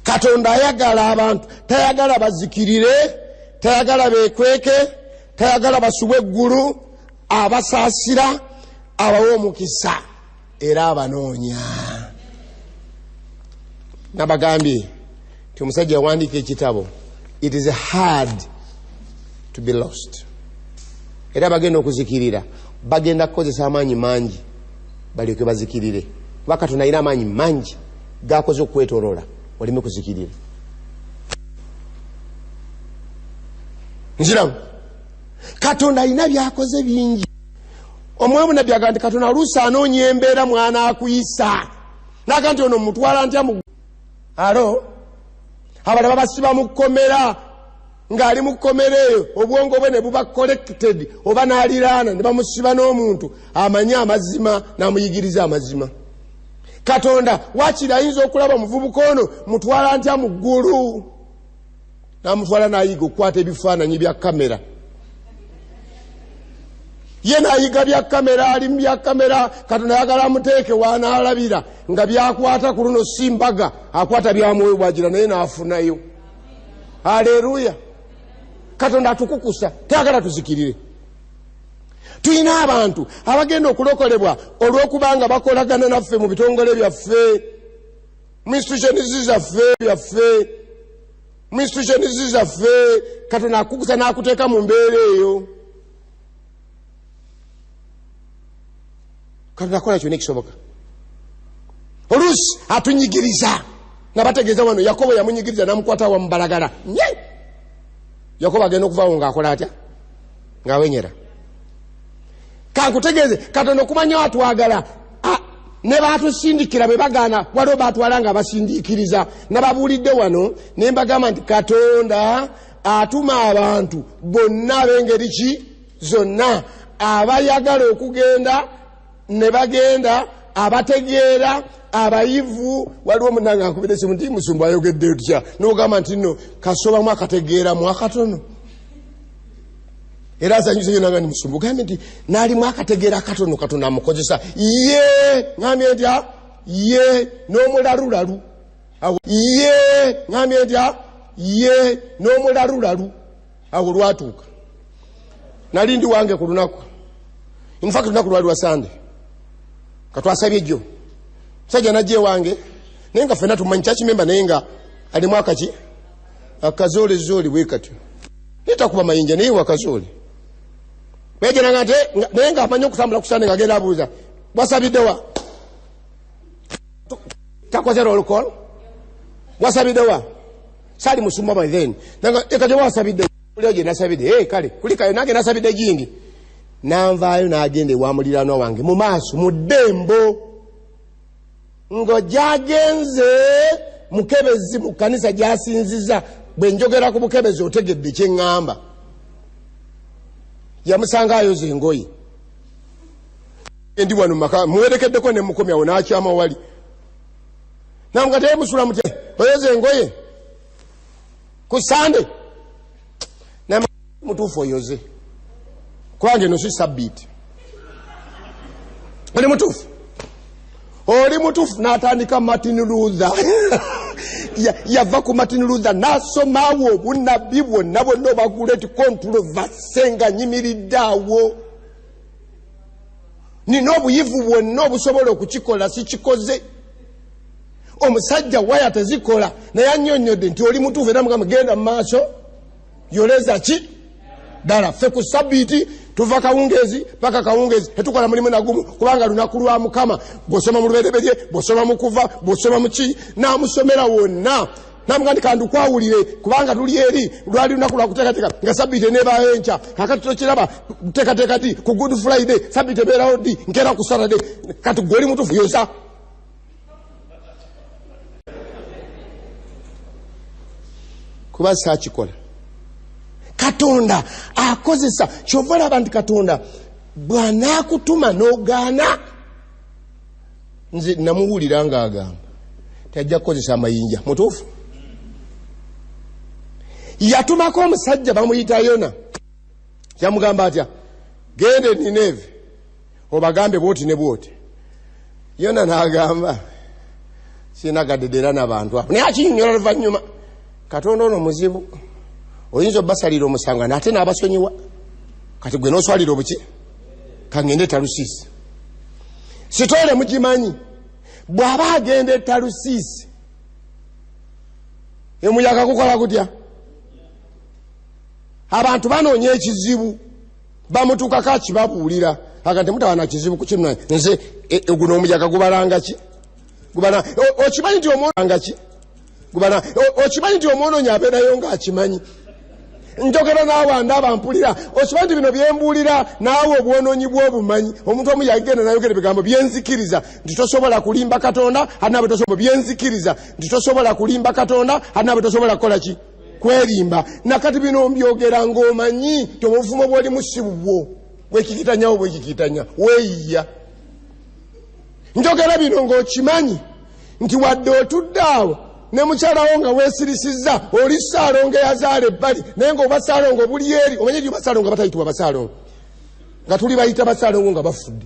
Katonda ayagala abantu, tayagala bazikirire, tayagala bekweke, tayagala basubwe eggulu. Abasaasira, abawe omukisa, era abanoonya. Nabagambye nti omusajja yawandiika ekitabo, "It is Hard to Be Lost". Era bagenda okuzikirira, bagenda kukozesa amaanyi mangi balyoke bazikirire, kuba Katonda alina amaanyi mangi gakoze okwetolola oleme kuzikirira. Nziramu, Katonda alina byakoze bingi. Omwamu nabbi agamba nti Katonda oluusi anoonya embeera mwana akuyisa, naga nti ono mutwala ntya mu alo. Abalala babasiba mu kkomera, ng'ali mu kkomera eyo obwongo bwe ne buba collected, oba n'aliraana ne bamusiba n'omuntu amanye amazima n'amuyigiriza amazima. Katonda wakiri ayinza okulaba omuvubuka ono mutwala ntya mu ggulu, n'amutwala n'ayiga okukwata ebifaananyi bya kamera. Ye n'ayiga bya kamera, ali mu bya kamera. Katonda ayagala amuteeke waanaalabira nga byakwata ku luno si mbaga, akwata bya mwoyo bwagira, naye n'afunayo. Aleluya! Katonda atukukusa, tayagala tuzikirire. Tulina abantu abagenda okulokolebwa olw'okubanga bakolagana naffe mu bitongole byaffe, mu institutions zaffe byaffe. Mu institutions zaffe Katonda akukusa n'akuteeka mu mbeera eyo. Katonda akola kyonna ekisoboka. Oluusi atunyigiriza. Nabategeeza wano Yakobo yamunyigiriza n'amukwata wamubalagala. Nye! Yakobo agenda okuvaawo ng'akola atya? Ng'awenyera. Kankutegeeze Katonda okumanya atwagala ne batusindikira bwe bagaana, waliwo batwala nga basindiikiriza. Nababuulidde wano ne mbagamba nti Katonda atuma abantu bonna ab'engeri ki zonna, abayagala okugenda ne bagenda, abategeera, abayivu. Waliwo munnange ankubira essimu nti musumba ayogedde otya, n'ogamba nti nno kasobamu akategeeramu akatono. Era asanyuse nnyo nanga ndi musumba, ogambye nti n'alimu akategeera akatono Katonda amukozesa. Ye ŋŋambye ntya? Ye n'omulalulalu. Ye ŋŋambye ntya? Ye n'omulalulalu. Awo lwatuuka nali ndi wange ku lunaku, in fact lunaku lwali lwa Sande, katwasabye jjo. Musajja najja ewange naye nga ffenna tumanyi kyakimemba, naye nga alimu akaki akazoolezzoole bwe katyo, naye takuba mayinja naye wakazoole. Bwegeranga nti naye ng'amanyi okutambula ku Sande ng'agenda abuuza wasabiddewa, takoze roll call, wasabiddewa. Sali musumba by then, kati wasabidde kuliyo gye nasabidde, kale kulikayo nange nasabidde gindi. Nanvaayo n'agenda ewa muliraanwa wange mu maaso mu ddembo, ng'ogyagenze mukebezi mu kkanisa gy'asinziza. Bwe njogera ku bukebezi otegedde kye ŋŋamba. Yamusanga ayoza engoye, ndi wano maka muwerekeddeko ne mukomyawo n'akyama wali namuga temusula mutya oyoza engoye ku Sande? Mutuufu oyoze, kubanga eno si sabbiiti. Oli mutuufu, oli mutuufu. N'atandika Martin Luther, yava ku Martin Luther n'asomaawo obunnabbi bwonna bwonna obwa great controversy nga nyimiridde awo. Nina obuyivu bwonna obusobola okukikola, sikikoze. Omusajja waya tezikola, naye annyonnyodde nti oli mutuufu, era mugamba genda mu maaso yoleza ki ddala. Ffe ku sabbiiti tuva kawungeezi paka kawungeezi, tetukola mulimu nagumu kubanga lunaku lwa Mukama. Bw'osoma mu Lubereberye, bw'osoma mu Kuva, bw'osoma mu ki, n'amusomera wonna namuga nti kandukwawulire kubanga tuli eri lwali lunaku lwa kuteekateeka nga sabbiiti eneebaayo enkya. Kakati tokiraba kuteekateeka ddi ku Good Friday? Sabbiiti ebeerawo ddi? Nkeera ku Saturday. Kati gwe oli mutuufu, yoza. Kuba saakikola. Katonda akozesa. Kyova olaba nti Katonda bw'anaakutuma n'ogaana. Nze namuwulira ng'agamba tajja kukozesa amayinja. Mutuufu. Yatumako omusajja bamuyita Yona, yamugamba atya? Genda e Nineeve obagambe bwoti ne bwoti. Yona n'agamba sinagadde era n'abantu abo, naye akinyonyola luvannyuma Katonda ono muzibu, oyinza obbasalira omusango ate n'abasonyiwa. Kati gwe n'oswalira obuki? Kangende Talusiisi. Sitoole mugimanyi, bw'aba agenda e Talusiisi emuyaga gukola gutya? Abantu banoonya ekizibu, bamutuukako akibabuulira, aga temutawana kizibu ku kino. Nze guno omuyaga gubalanga ki? Okimanyi nti omwanga ki? Okimanyi nti omwonoonyi abeerayo ng'akimanyi? Njogera naawe andaba mpulira, okimanyi nti bino byembuulira naawe obwonoonyi bw'obumanyi. Omuntu omu yagenda nayogera ebigambo byenzikiriza nti tosobola kulimba Katonda, ate naawe tosobola. Byenzikiriza nti tosobola kulimba Katonda, ate naawe tosobola kukola ki? Kwerimba. Nakati bino mbyogera ng'omanyi nti obufumo bw'olimu si bubwo, bwekikitanyawo bwekikiitanya weeyiya. Njogera bino ng'okimanyi nti wadde otudde awo ne mukyalawo nga weesirisizza, oli Ssaalongo eyazaala ebbali, naye ng'oba Ssaalongo buli eri. Omanye nti basaalongo batayitibwa basaalongo, nga tuli bayita basaalongo nga bafudde.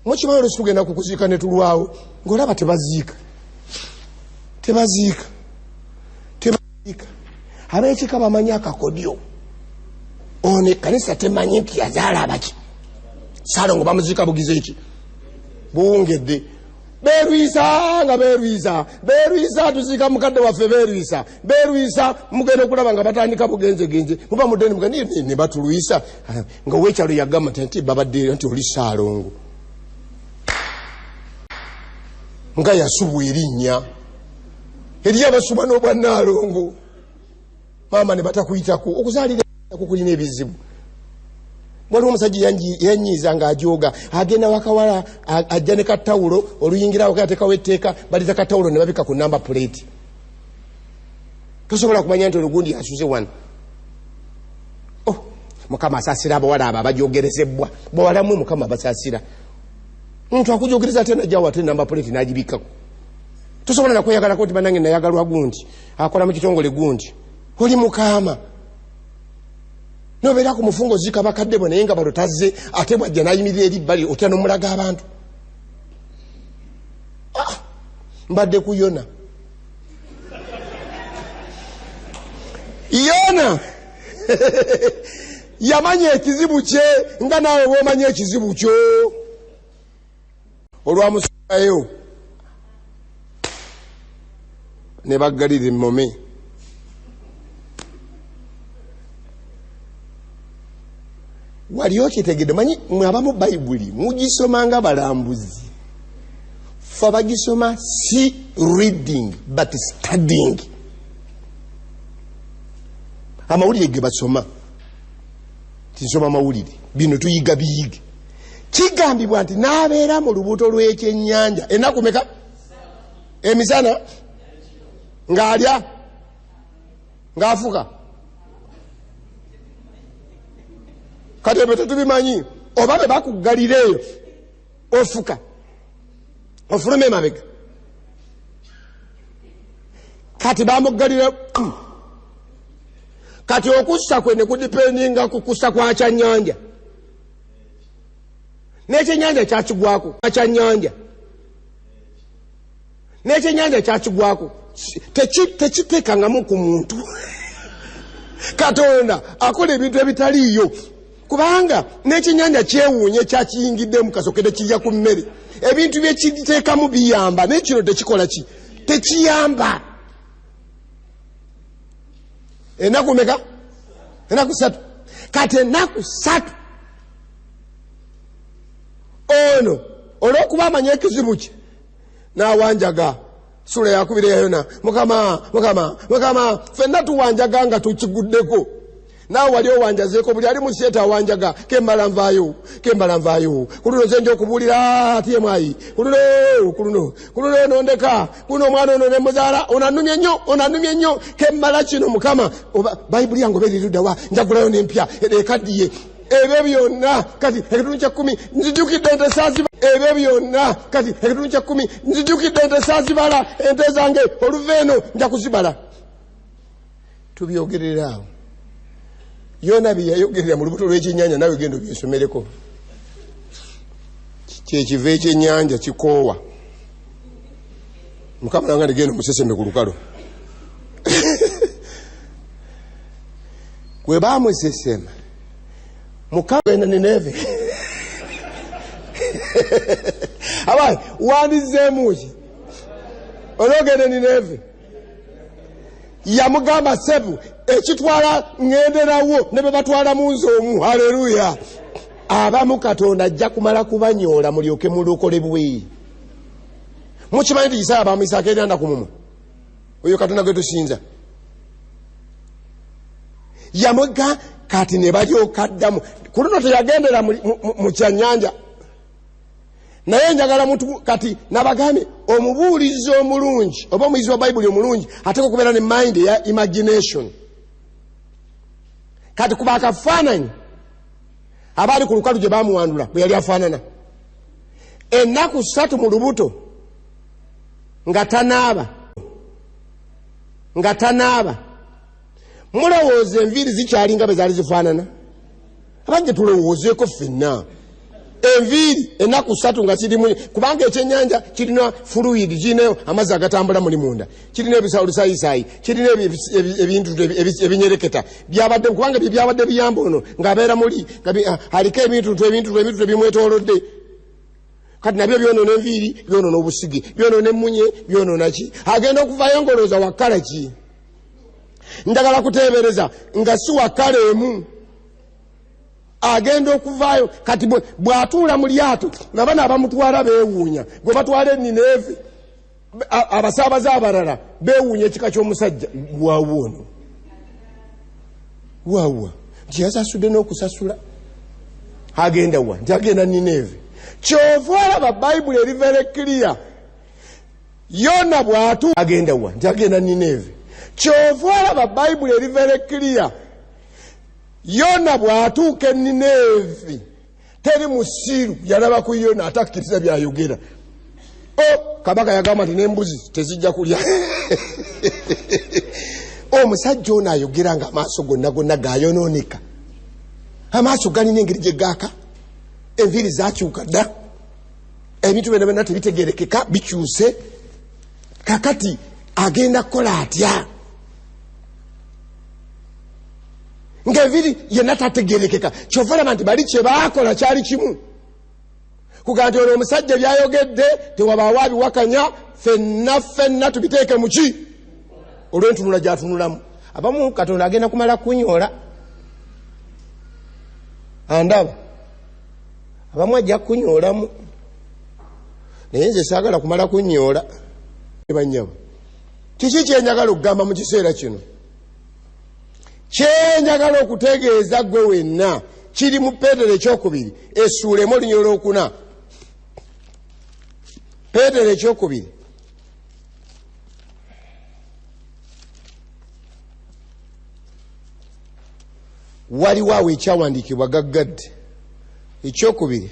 Mukimanyi olusi tugenda ku kuziika ne tulwawo ng'olaba tebaziika, tebaziika, tebaziika. Ab'ekika bamanyi akakodyo. Ono ekkanisa temanyi nti yazaala abaki Ssaalongo, bamuziika bugize eki buwungedde. Beerwisa nga beerwisa, beerwisa tuziika mukadde waffe, beerwisa, beerwisa. Mugenda okulaba nga batandika bugenzegenze, muba mudde ne batulwisa. Nga owekyalo yagamba nti babadde nti oli Ssaalongo, nga yasubwa erinnya eri abasubwa n'obwa Nnaalongo. Maama ne batakuyitako, okuzaalira kulina ebizibu. Waliwo omusajja yanyiiza ng'ajooga, agenda wakawala ajja ne katawulo, oluyingirawo kateekawo etteeka, baleeta katawulo ne babika ku namba plate. Tosobola kumanya nti olugundi asuze wano. Oh, Mukama asaasira abawala abo abajogerezebwa. Bawala mmwe Mukama abasaasira. Omuntu akujogereza ate najjawo ate namba plate n'agibikako. Tosobola nakweyagalako nti bannange nayagalwa gundi, akola mu kitongole gundi. Oli mukama. Nobeera ku mufungo ozika bakadde bo, naye nga balo tazze, ate bwajja n'ayimirira eri bbali otya n'omulaga abantu. Ah, mbadde ku Yona. Yona yamanya ekizibu kye nga naawe bw'omanya ekizibu kyo. Olwamusukayo ne baggalira emmome. Wali okitegedde, manyi mwe abamu Bayibuli mugisoma nga balambuzi, ffe abagisoma si reading but studying. Amawulire ge basoma, tinsoma mawulire, bino tuyiga biyige. Kigambibwa nti n'abeera mu lubuto lw'ekyennyanja ennaku meka? Emisana ng'alya ng'afuka. Kati ebyo tetubimanyi, oba be bakuggalira eyo ofuka ofuluma emabega. Kati bamuggalira, kati okussa kwe ne kudipendinga ku kussa kwa kyannyanja, n'ekyennyanja kyakigwako, kyannyanja n'ekyennyanja kyakigwako, tekiteekangamu ku muntu. Katonda akola ebintu ebitaliiyo, kubanga n'ekyennyanja kyewuunya ekyakiyingiddemu kasokede kirya ku mmere. Ebintu byekiteekamu biyamba, naye kino tekikola ki? Tekiyamba. Ennaku meka? Ennaku ssatu. Kati ennaku ssatu ono olw'okuba amanya ekizibu kye n'awanjaga. Sula yakubira ya Yona, Mukama, Mukama, Mukama. Ffenna tuwanjaga nga tukiguddeko. Naawe wali owanjazeeko, buli ali mu syeta awanjaga, kembala nvaayo, kembala nvaayo. Ku luno nze nja okubuulira TMI, ku luno, ku luno, ku luno nondeka, kuno omwana ono ne muzaala, ono annumye nnyo, ono annumye nnyo, kemmala kino Mukama. Oba Bayibuli yange oba eriruddawa, njagulayo n'empya, ekaddiye. Ebyo byonna kati ekitundu kya 10 nzijukidde ente saazibala. Ebyo byonna kati ekitundu kya 10 nzijukidde ente saazibala, ente zange oluva eno nja kuzibala. Tubyogerera awo. Yona bye yayogerera mu lubuto lw'ekyennyanja, naawe genda obyesomereko. Kyekiva ekyennyanja kikoowa. Mukama nanga ndigenda omuseseme ku lukalo. Bwe baamusesema, Mukama genda Nineve. Abayi, wandizzeemu ki? Onoogenda Nineve? Yamugamba sebu ekitwala ŋŋenderawo ne bwe batwala mu nze omu. Haleluya. Abamu Katonda ajja kumala kubanyoola mulyoke mulokolebwe. Mukimanyi nti Isaaya bamuyisaako eryanda ku mumwa? Oyo Katonda gwe tusinza. Yamuga kati ne balyoka ddamu. Ku luno teyagendera mu kyannyanja. Naye njagala muntu kati nabagambye omubuulizi omulungi oba omuyizi wa Bayibuli omulungi ateekwa okubeera ne mind eya imagination. Kati kuba akafaananyi abaali ku lukalu gye baamuwandula bwe yali afaanana. Ennaku ssatu mu lubuto nga tanaaba, nga tanaaba. Mulowooza enviiri zikyali nga bwe zaali zifaanana? Abajja tulowoozeeko ffenna. Enviiri ennaku ssatu nga kirimu, kubanga ekyennyanja kirina fluid, kirina amazzi agatambula muli munda, kirina olusaayisaayi, kirina ebintu ebinyereketa byabadde, kubanga bye byabadde biyamba ono ng'abeera muli, nga aliko ebintu ebintu ebintu ebimwetoolodde. Kati nabyo byonoona enviiri, byonoona obusige, byonoona emmunye, byonoona ki. Agenda okuvaayo ng'olowooza wakkala ki. Njagala kuteebereza nga si wakkala emu. Agenda okuvaayo kati bw'atuula mu lyato nabano abamutwala beewuunya, gwe batwala e Nineeve abasaabaze abalala beewuunya ekika ky'omusajja waawa ono waawa nti yasasudde n'okusasula. Agenda wa? Nti agenda Nineeve. Kyova olaba Bayibuli eri very clear. Yona bw'atu agenda wa? Nti agenda Nineeve. Kyova olaba Bayibuli eri very clear. Yona bw'atuuka e Nineeve teri musiru yalaba ku Yona atakkiriza byayogera. O kabaka yagamba nti n'embuzi tezijja kulya. Omusajja ono ayogera nga amaaso gonna gonna gayonooneka, amaaso galina engeri gye gaaka, enviiri zakyuka dda, ebintu byonna byonna tebitegerekeka, bikyuse. Kakati agenda kukola atya ng'enviiri yenna tategerekeka? Kyova olaba nti bali kye baakola kyali kimu, kugamba nti ono omusajja byayogedde tewabaawo abiwakanya, ffenna ffenna tubiteeke mu ki olw'entunula gy'atunulamu. Abamu Katonda agenda kumala kunyoola, andaba abamu ajja kunyoolamu, naye nze saagala kumala kunyoola. Bannyabo, kiki kyenjagala okugamba mu kiseera kino? Kyenjagala okutegeeza ggwe wenna kiri mu Peetero ekyokubiri essuula emu olunyiriri olwokuna. Peetero ekyokubiri waliwo awo ekyawandiikibwa gaggadde. Ekyokubiri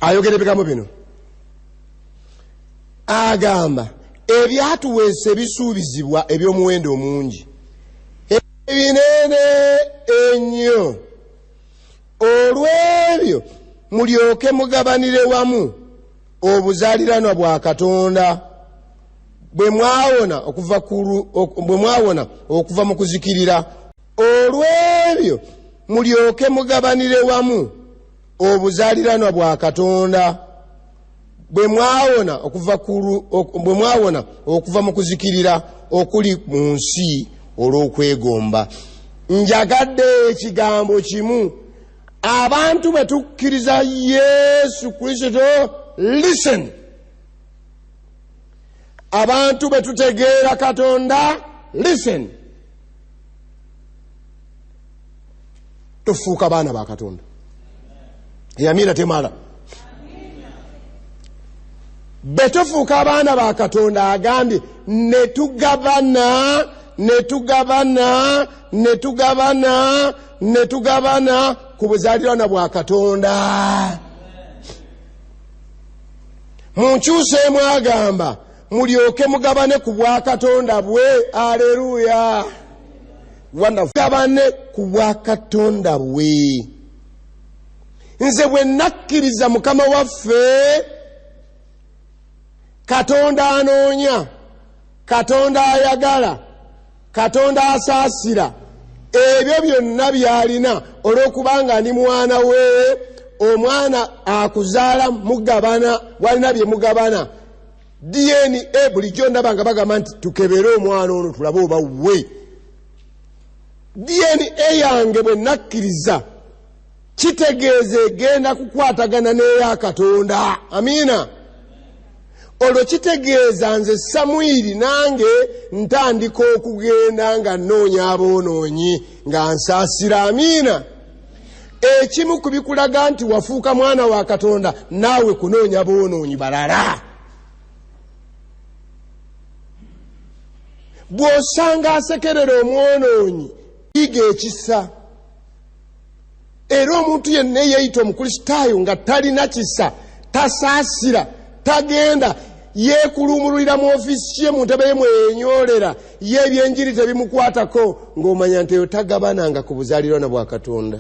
ayogera ebigambo bino, agamba ebyatuweesa ebisuubizibwa eby'omuwendo omungi ebinene ennyo, olw'ebyo mulyoke mugabanire wamu obuzaaliranwa bwa Katonda bwe mwawona okuva mu kuzikirira. Olw'ebyo mulyoke mugabanire wamu obuzaaliranwa bwa Katonda bwe mwawona okuva mu kuzikirira okuli mu nsi olw'okwegomba. Njagadde ekigambo kimu, abantu bwe tukkiriza Yesu Kristo, listen. Abantu bwe tutegeera Katonda, listen. Tufuuka baana ba Katonda. Yamina temala. Bwe tufuuka abaana ba Katonda, agambye ne tugabana, ne tugabana, ne tugabana, ne tugabana ku buzaaliranwa bwa Katonda. Mu nkyusa emu agamba mulyoke mugabane ku bwa Katonda bwe. Aleluya. Wonderful. Gabane ku bwa Katonda bwe. Nze bwe nakkiriza Mukama waffe, Katonda anoonya, Katonda ayagala, Katonda asaasira, ebyo byonna by'alina olw'okubanga ndi mwana we. Omwana akuzaala mugabana, walina bye mugabana. DNA bulijjo ndaba nga bagamba nti tukebere omwana ono tulabe oba we. DNA yange bwe nakkiriza kitegeeza egenda kukwatagana n'eya Katonda. Amiina. Olwo kitegeeza nze Samwiri nange ntandika okugenda nga nnoonya aboonoonyi nga nsaasira. Amiina. Ekimu ku bikulaga nti wafuuka mwana wa Katonda naawe kunoonya boonoonyi balala. Bw'osanga asekerera omwonoonyi, yiga ekisa. Era omuntu yenna eyeeyita Omukristaayo nga talina kisa, tasaasira, tagenda yeekuluumululira mu ofiisi ye mu ntebe ye mweyenyoolera, ye ebyenjiri tebimukwatako, ng'omanya nti eyo tagabananga ku buzaaliranwa bwa Katonda.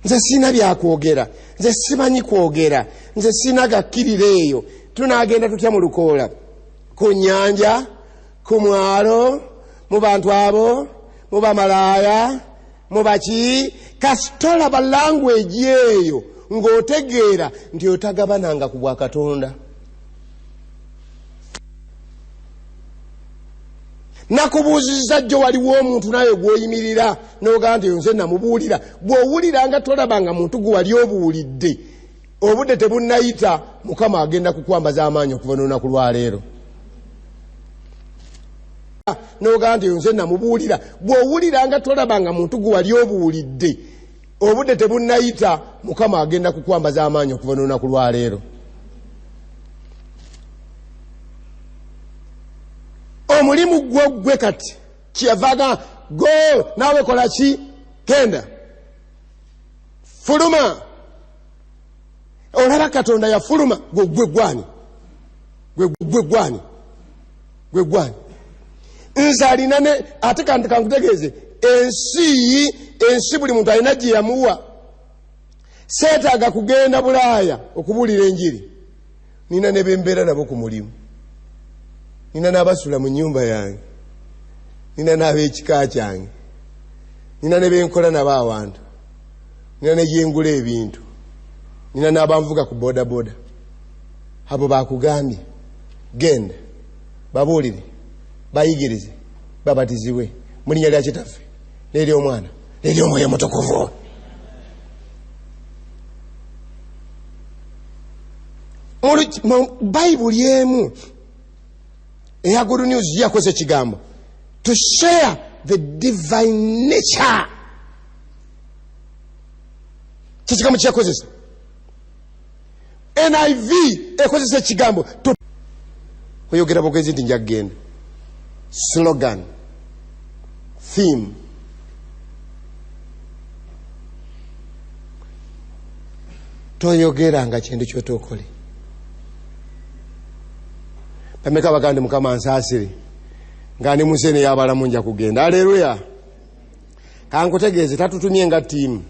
Nze sirina byakwogera, nze simanyi kwogera, nze sirina gakkirira eyo. Tunaagenda tutya mu lukoola? Ku nnyanja, ku mwalo, mu bantu abo, mu bamalaaya, mu baki. Kasita olaba language eyo ng'otegeera nti otagabananga ku bwa Katonda. Nakubuuzizza jjo waliwo omuntu naye gw'oyimirira n'ogamba nti nze namubuulira. Bw'owulira nga tolabanga muntu gwe wali obuulidde, obudde tebunnayita, Mukama agenda kukwambaza amaanyi okuva n'olunaku lwa leero. N'ogamba nti nze namubuulira. Bw'owulira nga tolabanga muntu gwe wali obuulidde, obudde tebunnayita, Mukama agenda kukwambaza amaanyi okuva n'olunaku lwa leero. Omulimu gwo gwe kati kyeyava agamba go naawe kola ki? Genda fuluma. Olaba Katonda yafuluma, gwe gwe gwani? Gwe gwe gwani? Gwe gwani? Nze alina ne ate kankutegeeze, ensi buli muntu alina gye yamuwa. Seetaaga kugenda Bulaaya okubuulira enjiri. Nina ne bembeera nabo ku mulimu, nina n'abasula mu nnyumba yange, nina n'ab'ekika kyange, nina ne benkola nabo awantu, nina ne gyengula ebintu, nina n'abanvuga ku bodaboda. Abo bakugambye genda babuulire, bayigirize, babatizibwe mu linnya lya Kitaffe n'ery'Omwana n'ery'Omwoyo Omutukuvu. Mu Bayibuli emu eya Good News yakoze ekigambo to share the divine nature. Kyekigambo kyeyakozesa. NIV ekozesa ekigambo oyogera bwogezi nti nja kugenda. Slogan, theme. Toyogeranga kintu kyotokole. Bameka bagandi Mukama nsaasire nga ndi munsi eno ey'abalamu nja kugenda. Aleluya. Kankutegeeze, tatutumye nga ttiimu,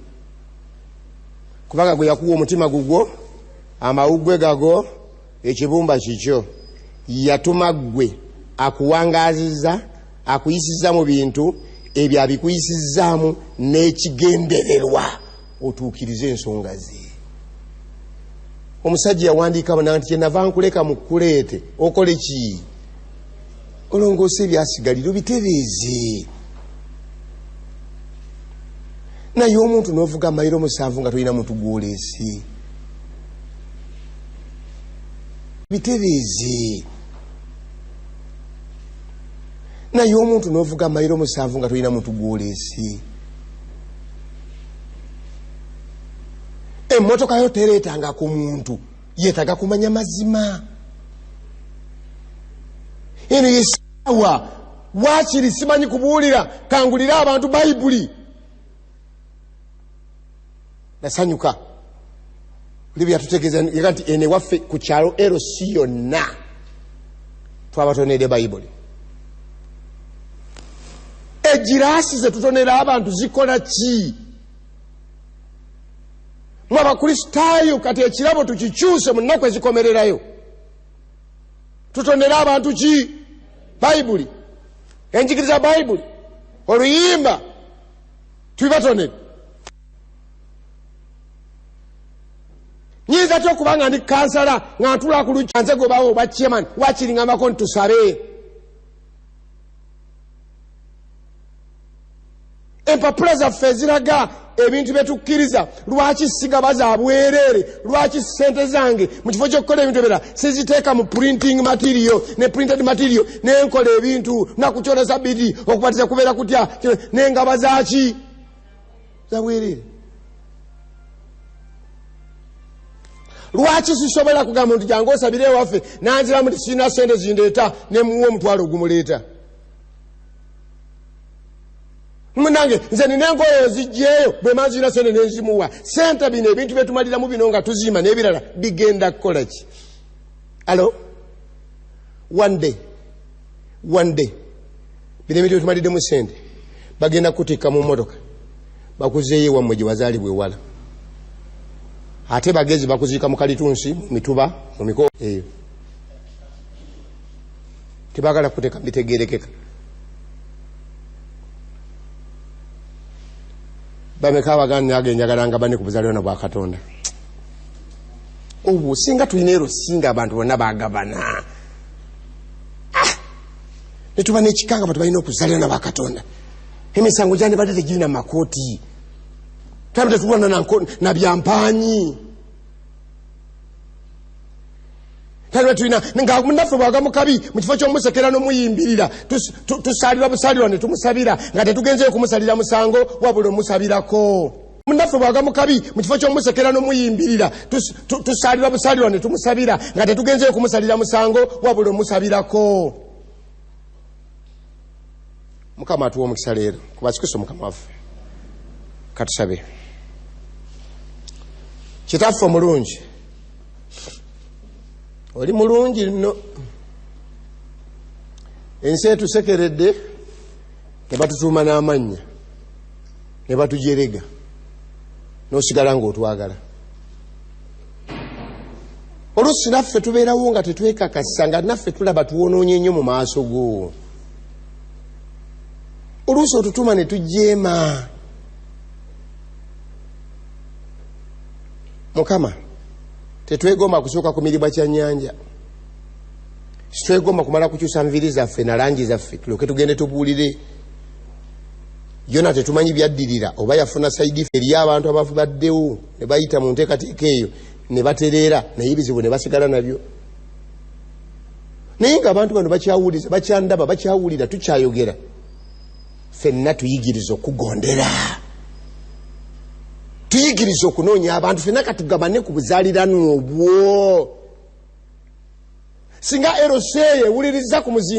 kubanga gwe yakuwa omutima gugwo, amawuggwe gago, ekibumba kikyo. Yatuma ggwe, akuwangaazizza, akuyisizza mu bintu ebyo, abikuyisizzaamu n'ekigendererwa otuukirize ensonga ze. Omusajja yawandiika bana nti kyenava nkuleka mu Kuleete okole ki? Olongoose ebyasigalira obitereeze. Naye omuntu n'ovuga mayiro 7 nga tolina muntu gw'oleese, bitereeze. Naye omuntu n'ovuga mayiro 7 nga tolina muntu gw'oleese, emmotoka yo tereetanga ku muntu, yeetaaga kumanya mazima. Eno yesaawa waakiri simanyi kubuulira, kangulire abantu Bayibuli. Nasanyuka oli bwe yatutegeeza yaga nti eno ewaffe ku kyalo LC yonna twabatonedde Bayibuli. Egiraasi ze tutonera abantu zikola ki? Mwe Abakristaayo kati ekirabo tukikyuse mu nnaku ezikomererayo. Tutonere abantu ki? Bayibuli, enjigiriza Bayibuli, oluyimba tubibatonere. Nyinza ty okuba nga ndi kansala nga ntula ku lukya nze gwe bawa obwa chairman, wakiri ngambako nti tusabe. Empapula zaffe eziraga ebintu bye tukkiriza lwaki sigaba za bwereere? Lwaki ssente zange mu kifo ky'okukola ebintu ebirala siziteeka mu printing material ne printed material nenkola ebintu nakukyona sabiti okubatiza kubeera kutya nengaba zaki za bwereere? Lwaki sisobola kugamba nti jangu osabire ewaffe, nanziramu nti sirina ssente zindeeta, nemuwa omutwalo ogumuleeta? Munange nze nina engoye ezijjeeyo, bwe manzirina sente nenzimuwa sente. Bino ebintu byetumaliramu bino nga tuzima n'ebirala bigenda kukola ki? Alo, one day, one day bino ebintu byetumaliddemu sente bagenda kukutikka mu mmotoka bakuzeeyo ewammwe gye wazaalibwa ewala. Ate bagezi bakuziika mu kalitunsi, mu mituba, mu miko eyo. Tebagala kuteeka bitegerekeka. Bameka abaganda nange njagala nga bane ku buzaalirano bwa Katonda. Obwo singa tulina ero, singa abantu bonna bagabana, ne tuba n'ekikanga abantu balina okuzaalirana ba Katonda. Emisango gyandibadde tegirina makooti, twabe tetulwana na byampanyi. Tulina nga munnaffe bw'agwa mu kabi, mu kifo ky'omusekera n'omuyimbirira, tusaalirwa busaalirwa ne tumusabira, nga tetugenzeeyo kumusalira musango, wabula omusabirako. Munnaffe bw'agwa mu kabi, mu kifo ky'omusekera n'omuyimbirira, tusaalirwa busaalirwa ne tumusabira, nga tetugenzeeyo kumusalira musango, wabula omusabirako. Mukama atuwa omukisa leero kuba Kristo Mukama waffe. Katusabe. Kitaffe omulungi, oli mulungi nno. Ensi etusekeredde ne batutuuma n'amannya ne batujerega, n'osigala ng'otwagala. Oluusi naffe tubeerawo nga tetwekakasa, nga naffe tulaba tuwonoonye nnyo mu maaso go. Oluusi otutuma ne tujeema. Mukama, tetwegomba kusooka ku miribwa kya nnyanja, sitwegomba kumala kukyusa nviiri zaffe na langi zaffe tulyoke tugende tubuulire. Yona tetumanyi byaddirira, oba yafuna side eri abantu ababaddewo ne bayita mu nteekateeka eyo ne batereera, naye ebizibu ne basigala nabyo. Naye ng'abantu bano bakyawuliza, bakyandaba, bakyawulira, tukyayogera. Ffenna tuyigiriza okugondera, tuyigiriza okunoonya abantu. Ffenna katugabane ku buzaalirano obwo. Singa eroseeyo ewuliriza ku muzinda